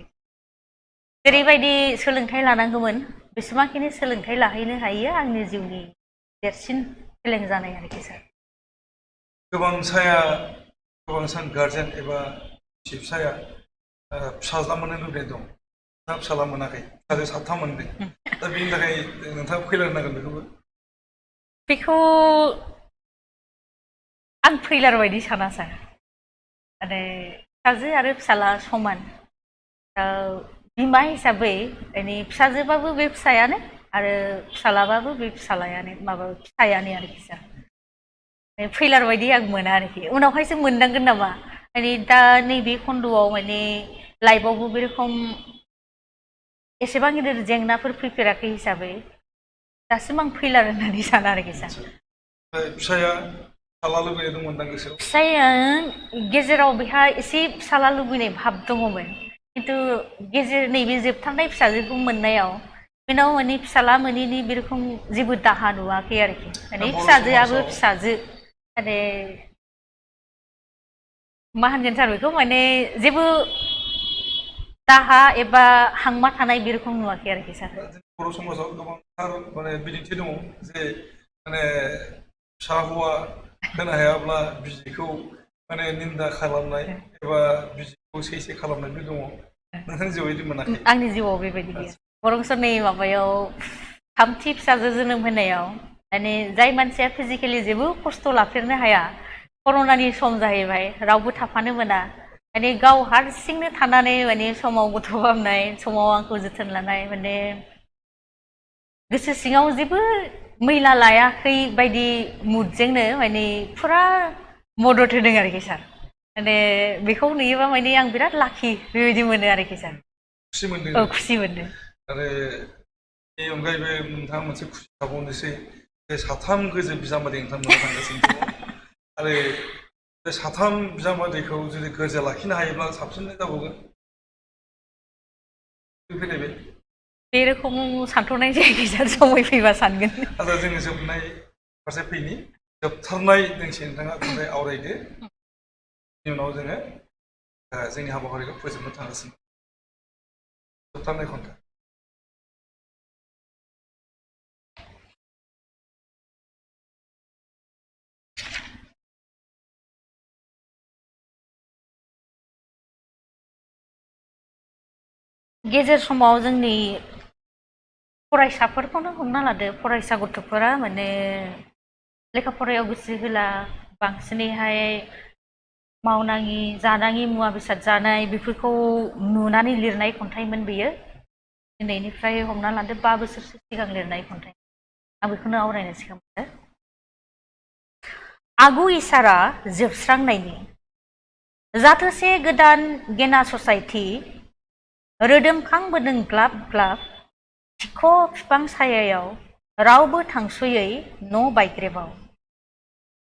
जेरैबायदि सोलोंथाइ लानांगौमोन बेसेबांखिनि सोलोंथाइ लाहैनो हायो आंनि जिउनि देरसिन फेलें जानाय आरोखि सार गोबां सान गार्जेन एबा फिसाया फिसाज्ला मोननो लुबैनाय दं नोंथाङा फिसाज्ला मोनाखै फिसाजो 7 मोनदों दा बेनि थाखाय नोंथाङा फेलार होनांगोन बेखौ आं फैलार बायदि साना सार माने फिसाजो आरो फिसाला समान बिमा हिसाबै माने फिसाजोबाबो बे फिसायानो आरो फिसालाबाबो बे फिसालायानो फिसायानो आरोखि सार फैलार बायदि आं मोना आरोखि उनावहायसो मोनदांगोन नामा माने दा नैबे खन्द'आव माने लाइफआवबो बे रोखोम एसेबां गिदिर जेंनाफोर फैफेराखै हिसाबै दासिम आं फैलार होननानै साना आरोखि सार फिसाया फिसाला लुबैनाय दंमोनदां गोसोआव फिसाया गेजेराव बेहा एसे फिसाला लुबैनाय भाब दङमोन खिन्थु गेजेर नैबे जोबथारनाय फिसाजोखौ मोननायाव बेनाव माने फिसाला मोनैनि बे रोखोम जेबो दाहा नुवाखै आरोखि माने फिसाजोआबो फिसाजो माने मा होनगोन सार बेखौ माने जेबो दाहा एबा हांमा थानाय बे रोखोम नुवाखै आरोखि सार बर' समाजाव गोबांथार माने बिदिन्थि दङ जे माने फिसा हौवा होनो हायाब्ला बिजिखौ माने निन्दा खालामनाय एबा बिजिखौ सैसे खालामनायबो दङ नोंथांनि जिउआव बिदि मोनाखै आंनि जिउआव बेबायदि गैया बरंसो नै माबायाव 3थि फिसाजो जोनोम होनायाव माने जाय मानसिया फिजिकेलि जेबो खस्थ' लाफेरनो हाया कर'नानि सम जाहैबाय रावबो थाफानो मोना माने गाव हारसिंनो थानानै माने समाव गथ' बामनाय समाव आंखौ जोथोन लानाय माने गोसो सिङाव जेबो मैला लायाखै बायदि मुडजोंनो माने फुरा मदद होदों आरोखि सार माने बेखौ नुयोबा माने आं बिराद लाखि बेबायदि मोनो आरोखि सार खुसि मोनदों औ खुसि मोनदों आरो बेनि अनगायैबो नोंथाङा मोनसे खुसि थाबावनोसै जे 3 गोजौ बिजामादै नोंथांमोना थांगासिनो दङ आरो बे 3 बिजामादैखौ जुदि गोरजा लाखिनो हायोब्ला साबसिन जाबावगोन फैलायबाय बे रोखोम सानथ'नाय जायाखै सार समय फैबा सानगोन आरो जोङो जोबनाय फारसे फैनि जोबथारनाय दोंसे नोंथाङा खन्थाइ आवरायदो बेनि उनाव जोङो जोंनि हाबाफारिखौ फोजोबनो थांगासिनो जोबथारनाय खन्थाइ गेजेर समाव जोंनि फरायसाफोरखौनो हमना लादो फरायसा गथ'फोरा माने लेखा फरायाव गोसो होला बांसिनैहाय मावनाङि जानाङि मुवा बेसाद जानाय बेफोरखौ नुनानै लिरनाय खन्थाइमोन बेयो दिनैनिफ्राय हमना लादो 5 बोसोरसो सिगां लिरनाय खन्थाइ आं बेखौनो आवरायनो सिगांदो आगु इसारा जोबस्रांनायनि जाथोसे गोदान गेना ससाइटि रोदोमखांबोदों ग्लाब ग्लाब थिख' बिफां सायायाव रावबो थांस'यै न' बायग्रेबाव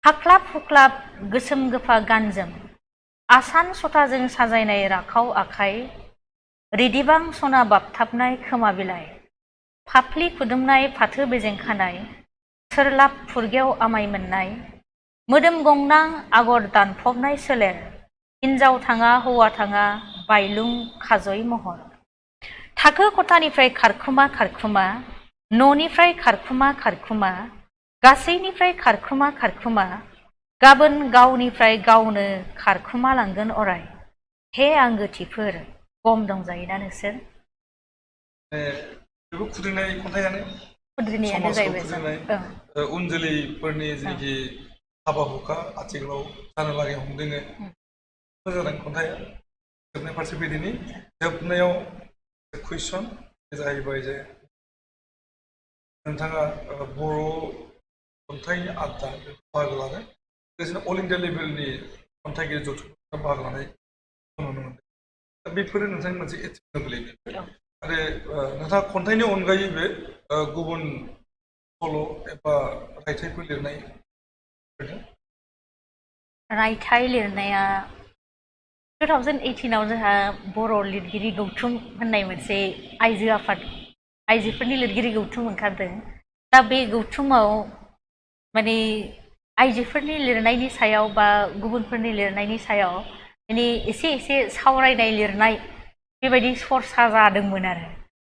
हाख्लाब हुख्लाब गोसोम गोफा गानजों आसान सथाजों साजायनाय राखाव आखाइ रिदिबां सना बाबथाबनाय खोमा बिलाइ फाफ्लि खुदुमनाय फाथो बेजें खानाय सोरलाब फुरगेव आमाय मोननाय मोदोम गंनां आगर दानफबनाय सोलेर हिन्जाव थाङा हौवा थाङा बायलुं खाजय महर थाखो खथानिफ्राय खारखुमा खारखुमा न'निफ्राय खारखुमा खारखुमा गासैनिफ्राय खारखुमा खारखुमा गाबोन गावनिफ्राय गावनो खारखुमा लांगोन अराय हे आंगोथिफोर गम दंजायोना नोंसोर बेबो खुद्रिनाय खन्थाइयानो खुद्रिनायानो जाहैबाय उन जोलैफोरनि जेनाखि हाबा हुखा आथिखालाव जानो लागै हमदोङो मोजां खन्थाइया जोबनाय फारसे फैदिनि जोबनायाव कुइसन जाहैबाय जे नोंथाङा बर' खन्थाइनि आददा बाहागो लादों लोगोसेनो अल इन्डिया लेभेलनि खन्थाइगिरि जथुम्मायाव बाहागो लानाय नुनो मोनदों दा बेफोरो नोंथांनि मोनसे एचिभमेन्ट गोलैयो आरो नोंथाङा खन्थाइनि अनगायैबो गुबुन सल' एबा रायथाइफोर लिरनाय रायथाइ लिरनाया 2018 आव जोंहा बर' लिरगिरि गौथुम होननाय मोनसे आइजो आफाद आइजोफोरनि लिरगिरि गौथुम ओंखारदों दा बे गौथुमाव माने आइजोफोरनि लिरनायनि सायाव बा गुबुनफोरनि लिरनायनि सायाव माने एसे एसे सावरायनाय लिरनाय बेबायदि सरसा जादोंमोन आरो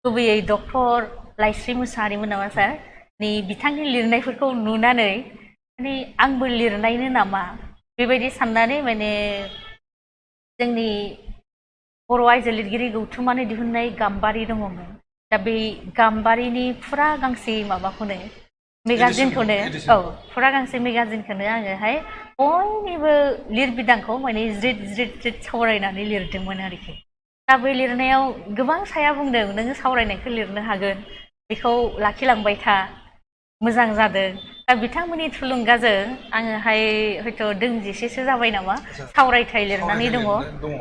गुबैयै डक्टर लाइस्रि मुसाहारिमोन नामा सार नै बिथांनि लिरनायफोरखौ नुनानै माने आंबो लिरनायनो नामा बेबायदि साननानै माने जोंनि बर' आइजो लिरगिरि गौथुमानो दिहुननाय गाम्बारि दङमोन दा बे गाम्बारिनि फुरा गांसे माबाखौनो मेगाजिनखौनो फुरा गांसे मेगाजिनखौनो आङोहाय बयनिबो लिरबिदांखौ माने ज्रिद ज्रिद ज्रिद सावरायनानै लिरदोंमोन आरोखि दा बे लिरनायाव गोबां साया बुंदों नोङो सावरायनायखौ लिरनो हागोन बेखौ लाखिलांबाय था मोजां जादों दा बिथांमोननि थुलुंगाजों आङोहाय हयथ' दोंजिसेसो जाबाय नामा सावरायथाइ लिरनानै दङ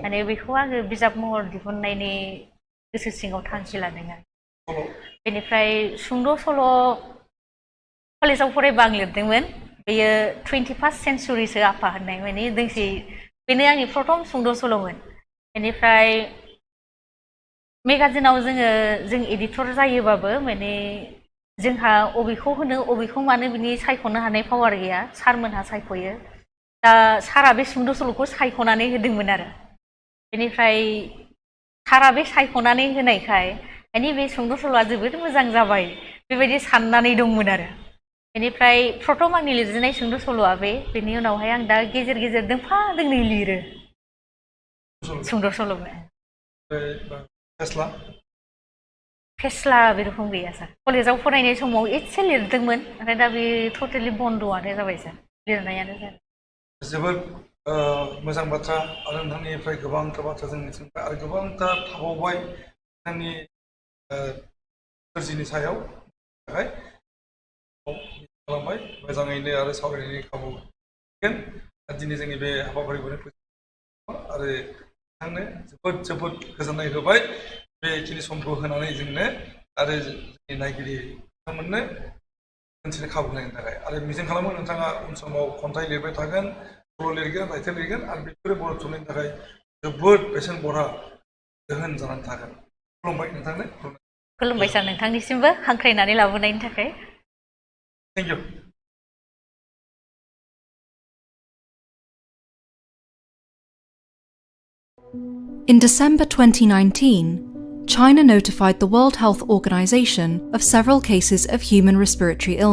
माने बेखौ आङो बिजाब महर दिहुननायनि गोसो सिङाव थांखि लादों आरो बेनिफ्राय सुंद' सल' कलेजाव फरायबा आं लिरदोंमोन बेयो 21st सेन्चुरिसो आफा होननाय माने दोंसे बेनो आंनि प्रथम सुंद' सल'मोन बेनिफ्राय मेगाजिनाव जों एडिटर जायोबाबो माने जोंहा अबेखौ होनो अबेखौ मानो बिनि सायख'नो हानाय पावार गैया सारमोनहा सायख'यो दा सारा बे सुंद' सल'खौ सायख'नानै होदोंमोन आरो बेनिफ्राय सारा बे सायख'नानै होनायखाय माने बे सुंद' सल'आ जोबोद मोजां जाबाय बेबायदि साननानै दंमोन आरो बेनिफ्राय प्रथम आंनि लिरजेननाय सुंद' सल'आ बेनि उनावहाय आं दा गेजेर गेजेर दोंफा दोंनै लिरो सुंद' सल'मोन फेस्ला बे रोखोम गैया सार कलेजाव फरायनाय समाव एसे लिरदोंमोन नाथाय दा बे टटेलि बन्द'आनो जाबाय सार लिरनायानो जाबाय जोबोद मोजां बाथ्रा आरो नोंथांनिफ्राय गोबांथार बाथ्रा जों मिथिबाय आरो गोबांथार थाबावबाय नोंथांनि सोरजिनि सायाव थाखाय खालामबाय मोजाङैनो आरो सावरायनायनि खाबु मोनगोन दिनै जोंनि बे हाबाफारिखौनो आरो नोंथांनो जोबोद जोबोद गोजोननाय होबाय बेखिनि समखौ होनानै जोंनो आरो जोंनि नायगिरि बिथांमोननो मोनथिनो खाबु होनायनि थाखाय आरो मिजिं खालामो नोंथाङा उन समाव खन्थाइ लिरबाय थागोन सल' लिरगोन रायथाइ लिरगोन आरो बेफोरो बर' थुनलाइनि थाखाय जोबोद बेसेन बरहा दोहोन जानानै थागोन खुलुमबाय नोंथांनो खुलुमबाय सार नोंथांनिसिमबो हांख्रायनानै लाबोनायनि थाखाय thank you In December 2019, China notified the World Health Organization of several cases of human respiratory illness.